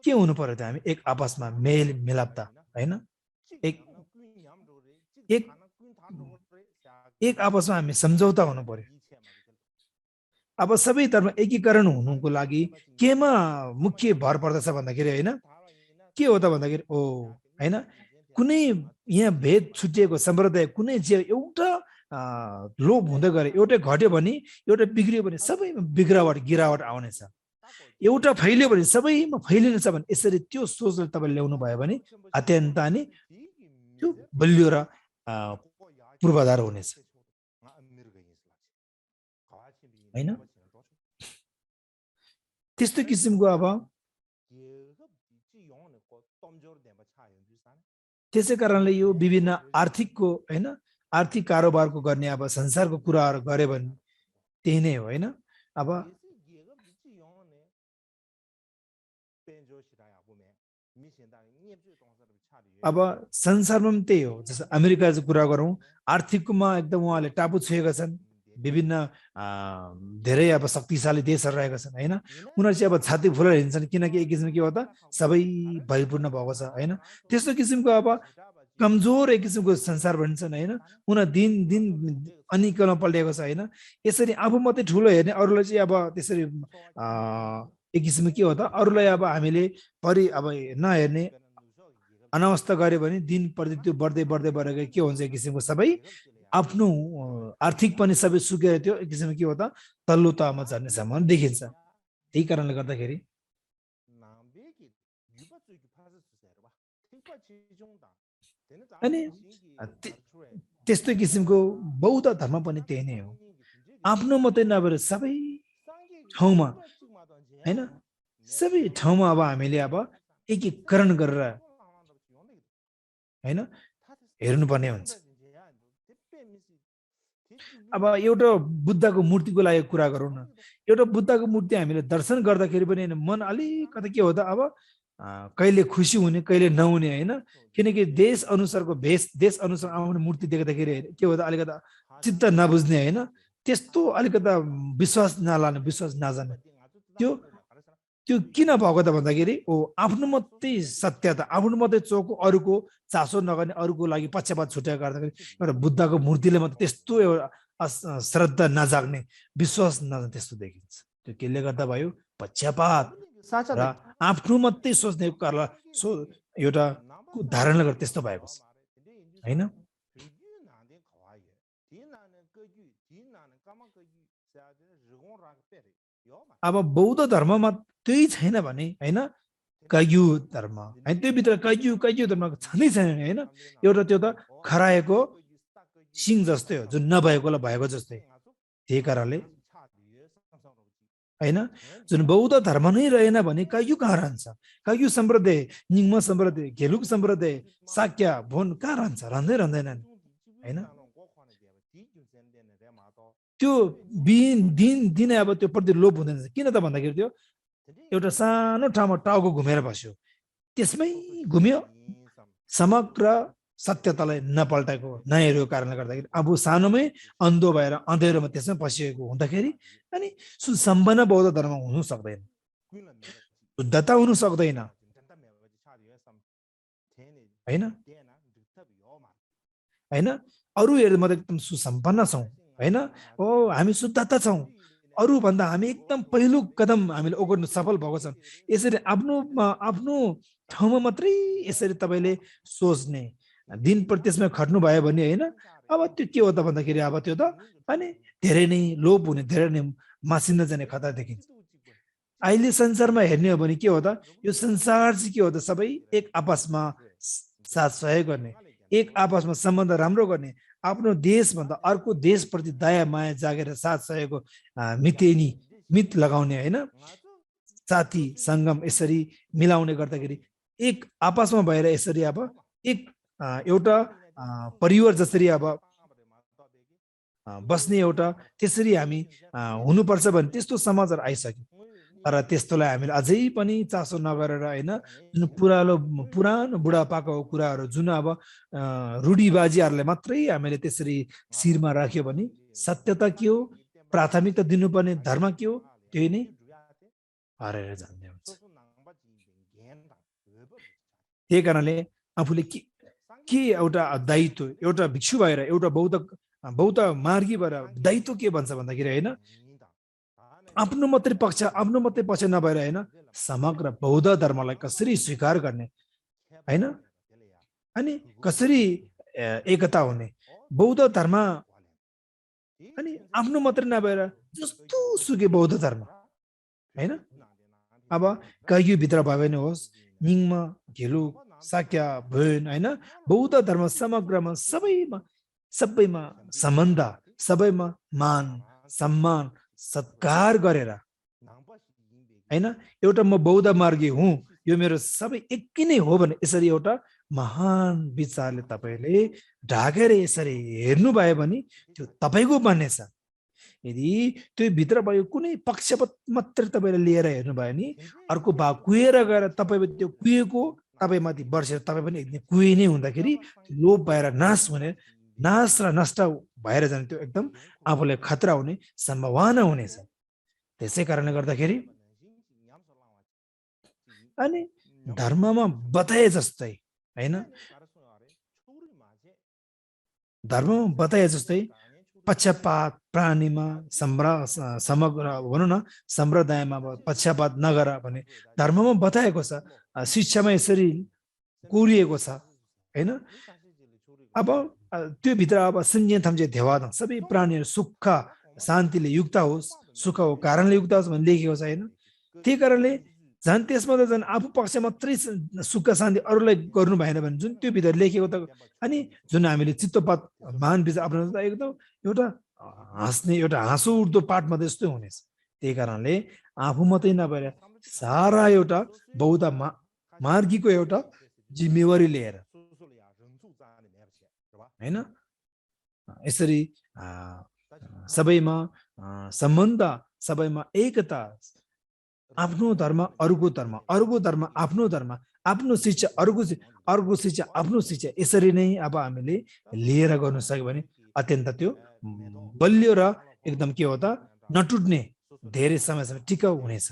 के हुनु पर्यो त हामी एक आपसमा मेल मिलापता हैन एक आपसमा हामी सम्झौता हुनु पर्यो अब सबै धर्म एकीकरण हुनुको लागि केमा मुख्य भर पर्दछ भन्दाखेरि हैन के हो त भन्दाखेरि हैन कुनै यहाँ भेद छुटिएको सम्प्रदाय कुनै एउटा लोप हुँदै गरे एउटै घट्यो भने एउटा बिग्रियो भने सबैमा गिरावट आउनेछ एउटा फैलियो भने सबैमा फैलिनेछ भने यसरी त्यो सोचले तपाईले ल्याउनु भयो भने अत्यन्त नि त्यो बलियो र पूर्वाधार हुनेछ हैन त्यस्तो किसिमको अब त्यसै कारणले यो विभिन्न आर्थिकको हैन आर्थिक कारोबारको गर्ने अब संसारको कुराहरु गरे भने त्यही नै हो हैन अब संसारमा पनि त्यही हो जस्तो अमेरिकाको कुरा गरौँ आर्थिकमा एकदम उहाँले टापु छुएका छन् विभिन्न धेरै अब शक्तिशाली देशहरु रहेका छन् हैन उनीहरु चाहिँ अब छाती फुलेर हिँड्छन् किनकि एक किसिमको के हो त सबै भयपूर्ण भएको छ हैन त्यस्तो किसिमको अब कमजोर एक किसिमको संसार भन्छन् हैन उनीहरु दिन दिन अनिकलमा पल्टेको छ हैन यसरी आफू मात्रै ठुलो हेर्ने अरूलाई चाहिँ अब त्यसरी एक किसिमको के हो त अरूलाई अब हामीले अब नहेर्ने अनावस्था गरे भने दिन प्रति त्यो बढ्दै बढेको के हुन्छ एक किसिमको सबै आफ्नो आर्थिक पनि सबै सुकेर त्यो एक किसिमको के हो त तल्लो तहमा झर्ने सम्भावना देखिन्छ त्यही कारणले गर्दाखेरि अनि त्यस्तो किसिमको बौद्ध धर्म पनि त्यही नै हो आफ्नो मात्रै नभएर सबै ठाउँमा हैन सबै ठाउँमा अब हामीले अब एकीकरण गरेर हैन हेर्नुपर्ने हुन्छ अब एउटा बुद्धको मूर्तिको लागि कुरा गरौँ न एउटा बुद्धको मूर्ति हामीले दर्शन गर्दाखेरि पनि मन अलिकति के हो त अब कहिले खुसी हुने कहिले नहुने हैन किनकि देश अनुसारको देश अनुसार आउने मूर्ति देख्दाखेरि के हो त अलिकति चित्त नबुझ्ने हैन त्यस्तो अलिकति विश्वास नलाने विश्वास नजाने त्यो किन भएको त भन्दाखेरि आफ्नो मात्रै सत्यता आफ्नो मात्रै चोक अरूको चासो नगर्ने अरूको लागि पक्षपात छुट्याएर गर्दाखेरि एउटा बुद्धको मूर्तिले मात्रै त्यस्तो एउटा श्रद्धा नजाग्ने विश्वास नजाग्ने त्यस्तो देखिन्छ त्यो केले गर्दा भयो पक्षपात र आफ्नो मात्रै सोच्ने एउटा धारणा गरेर त्यस्तो भएको छ हैन अब बौद्ध धर्ममा त्यही छैन भने हैन कयु धर्म हैन त्यो भित्र कयु धर्म छँदै छैन हैन एउटा त्यो त खराएको सिंह जस्तै हो जुन नभएकोलाई भएको जस्तै त्यही कारणले हैन जुन बौद्ध धर्म नै रहेन भने कयु कहाँ रहन्छ कयु सम्प्रदाय निङ्म सम्प्रदाय घेलुक सम्प्रदाय साक्य भोन कहाँ रहन्छ रहँदैनन् हैन त्यो दिन अब त्यो प्रति लोप हुँदैन किन त भन्दाखेरि त्यो एउटा सानो ठाउँमा टाउको घुमेर बस्यो त्यसमै घुम्यो समग्र सत्यतालाई नपल्टाएको नहेरेको कारणले गर्दाखेरि अब सानोमै अन्धो भएर अँधेरोमा त्यसमै पसिएको हुँदाखेरि अनि सुसम्पन्न बौद्ध धर्म हुनु सक्दैन शुद्धता हुनु सक्दैन हैन अरू हेर्दा म एकदम सुसम्पन्न छौं हैन हामी शुद्धता छौं अरू भन्दा हामी एकदम पहिलो कदम हामीले ओगट्न सफल भएको छौं यसरी आफ्नो ठाउँमा मात्रै यसरी तपाईले सोच्ने दिन प्रति त्यसमा खट्नु भयो भने हैन अब त्यो के हो त भन्दाखेरि अब त्यो त अनि धेरै नै लोप हुने धेरै नै मासिन जाने खतरा देखिन्छ अहिले संसारमा हेर्ने हो भने के हो त यो संसार चाहिँ के हो त सबै एक आपसमा साथ सहयोग गर्ने एक आपसमा सम्बन्ध राम्रो गर्ने आफ्नो देशभन्दा अर्को देशप्रति दया माया जागेर साथ सहयोग मित लगाउने हैन साथी संगम यसरी मिलाउने गर्दाखेरि एक आपसमा भएर यसरी अब एक एउटा परिवार जसरी अब बस्ने एउटा त्यसरी हामी हुनुपर्छ भने त्यस्तो समाजहरु आइसक्यो तर त्यस्तोलाई हामीले अझै पनि चासो नगरेर हैन जुन पुरानो बुढापाको कुराहरु जुन अब रूढिबाजीहरुले मात्रै हामीले त्यसरी शिरमा राख्यो भने सत्यता के हो प्राथमिकता दिनुपर्ने धर्म के हो त्यही नै हरेर जान्ने हुन्छ त्यही कारणले आफूले के एउटा दायित्व एउटा भिक्षु भएर एउटा बौद्ध मार्गी भएर दायित्व के भन्छ भन्दाखेरि हैन आफ्नो मात्रै पक्ष नभएर हैन समग्र बौद्ध धर्मलाई कसरी स्वीकार गर्ने हैन अनि कसरी एकता हुने बौद्ध धर्म अनि आफ्नो मात्रै नभएर जस्तो सुकै बौद्ध धर्म हैन अब कहीँ भित्र भयो भने होस् निङमा घेलु साक्या भएन हैन बौद्ध धर्म समग्रमा सबैमा सम्बन्ध सबैमा मान सम्मान सत्कार गरेर हैन एउटा म बौद्ध मार्गी हुँ यो मेरो सबै एकै नै हो भने यसरी एउटा महान विचारले तपाईले ढाकेर यसरी हेर्नु भयो भने त्यो तपाईको बन्नेछ यदि त्यो भित्र भयो कुनै पक्षपात मात्र तपाईले लिएर हेर्नु भयो नि अर्को भाग कुएर गएर तपाईले त्यो कुएको तपाईमाथि वर्षेर तपाई पनि एकदिन कुए नै हुँदाखेरि लोभ भएर नाश र नष्ट भएर जाने त्यो एकदम आफूलाई खतरा हुने सम्भावना हुनेछ त्यसै कारणले गर्दाखेरि अनि धर्ममा बताए जस्तै हैन धर्ममा बताए जस्तै पक्षपात प्राणीमा समग्र भनौँ न सम्प्रदायमा पक्षपात नगर भने धर्ममा बताएको छ शिक्षामा यसरी कोरिएको छ हैन अब त्यो भित्र अब संज्ञा थम्जे धेवाद सबै प्राणीहरू सुख शान्तिले युक्त होस् सुखको कारणले युक्त होस् भन्ने लेखेको छ हैन त्यही कारणले झन् त्यसमा त झन् आफू पक्ष मात्रै सुख शान्ति अरूलाई गर्नु भएन भने जुन त्यो भित्र लेखेको त अनि जुन हामीले चित्तपात महान विचार आफ्नो एकदम एउटा हाँस्ने एउटा हाँसो उठ्दो पाठ मात्रै जस्तो हुनेछ त्यही कारणले आफू मात्रै नभएर सारा एउटा बौद्ध मार्गीको एउटा जिम्मेवारी लिएर हैन यसरी सबैमा सम्बन्ध सबैमा एकता आफ्नो धर्म अरूको धर्म अरूको धर्म आफ्नो शिक्षा अर्को शिक्षा आफ्नो शिक्षा यसरी नै अब हामीले लिएर गर्न सक्यो भने अत्यन्त त्यो बलियो र एकदम के हो त नटुट्ने धेरै समयसम्म टिकाउ हुनेछ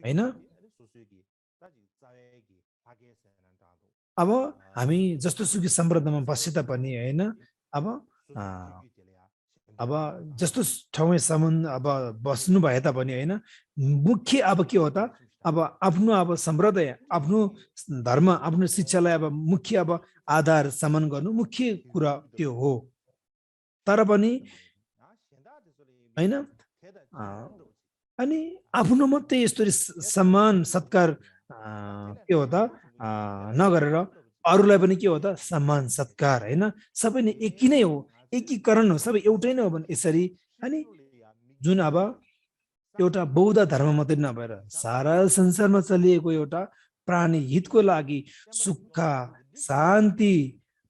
हैन अब हामी जस्तो सुकी सम्प्रदायमा बसे तापनि हैन अब जस्तो ठाउँमा सम्बन्ध अब बस्नु भए तापनि हैन मुख्य अब के हो त अब आफ्नो अब सम्प्रदाय आफ्नो धर्म आफ्नो शिक्षालाई अब मुख्य अब आधार सम्मान गर्नु मुख्य कुरा त्यो हो तर पनि हैन अनि आफ्नो मात्रै यस्तो सम्मान सत्कार के हो त नगरेर अरूलाई पनि के हो त सम्मान सत्कार हैन सबै नै एकै नै हो एकीकरण हो सबै एउटै नै हो भने यसरी अनि जुन अब एउटा बौद्ध धर्म मात्रै नभएर सारा संसारमा चलिएको एउटा प्राणी हितको लागि सुख शान्ति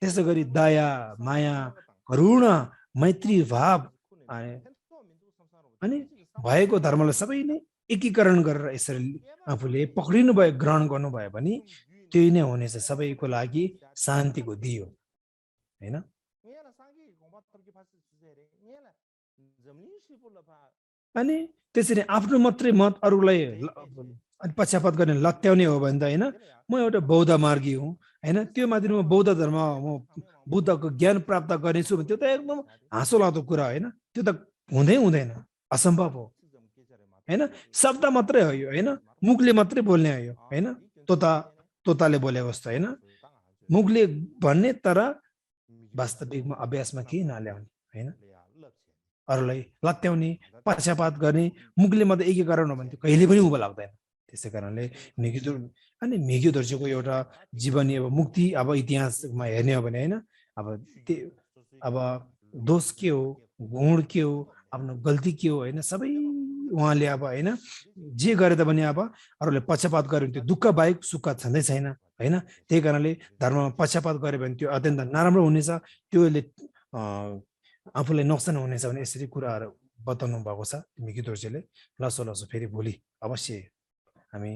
त्यसै गरी दया माया करुणा मैत्री भाव अनि भएको धर्मलाई सबै नै एकीकरण गरेर यसरी आफूले पक्रिनु भयो ग्रहण गर्नुभयो भने त्यही नै हुनेछ सबैको लागि शान्तिको दियो हैन अनि त्यसरी आफ्नो मात्रै मत अरूलाई पक्षपात गर्ने लत्याउने हो भने त हैन म एउटा बौद्ध मार्गी हुँ हैन त्यो माथि म बौद्ध धर्म म बुद्धको ज्ञान प्राप्त गर्नेछु भने त्यो त एकदम हाँसो लाग्दो कुरा हैन त्यो त हुँदैन असम्भव हो हैन शब्द मात्रै हो यो हैन मुखले मात्रै बोल्ने हो यो हैन तोताले बोलेको जस्तो हैन मुखले भन्ने तर वास्तविकमा अभ्यासमा के नल्याउने हैन अरूलाई लत्याउने पक्षपात गर्ने मुखले मात्रै एकीकरण हो भने त्यो कहिले पनि उभो लाग्दैन त्यसै कारणले मेघ्यु दर्जीको एउटा जीवनी अब मुक्ति अब इतिहासमा हेर्ने हो भने हैन अब दोष के हो गुण के हो आफ्नो गल्ती के हो हैन सबै उहाँले अब हैन जे गरे तापनि अब अरूले पक्षपात गर्यो भने त्यो दुःख बाहेक सुख छँदै छैन हैन त्यही कारणले धर्ममा पक्षपात गर्यो भने त्यो अत्यन्त नराम्रो हुनेछ त्योले आफूलाई नोक्सान हुनेछ भने यसरी कुराहरू बताउनु भएको छ मेघ्यु दर्जीले लसो फेरि भोलि अवश्य हामी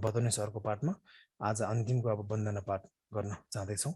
बताउने छ अर्को पाठमा आज अन्तिमको अब वन्दना पाठ गर्न चाहँदैछौँ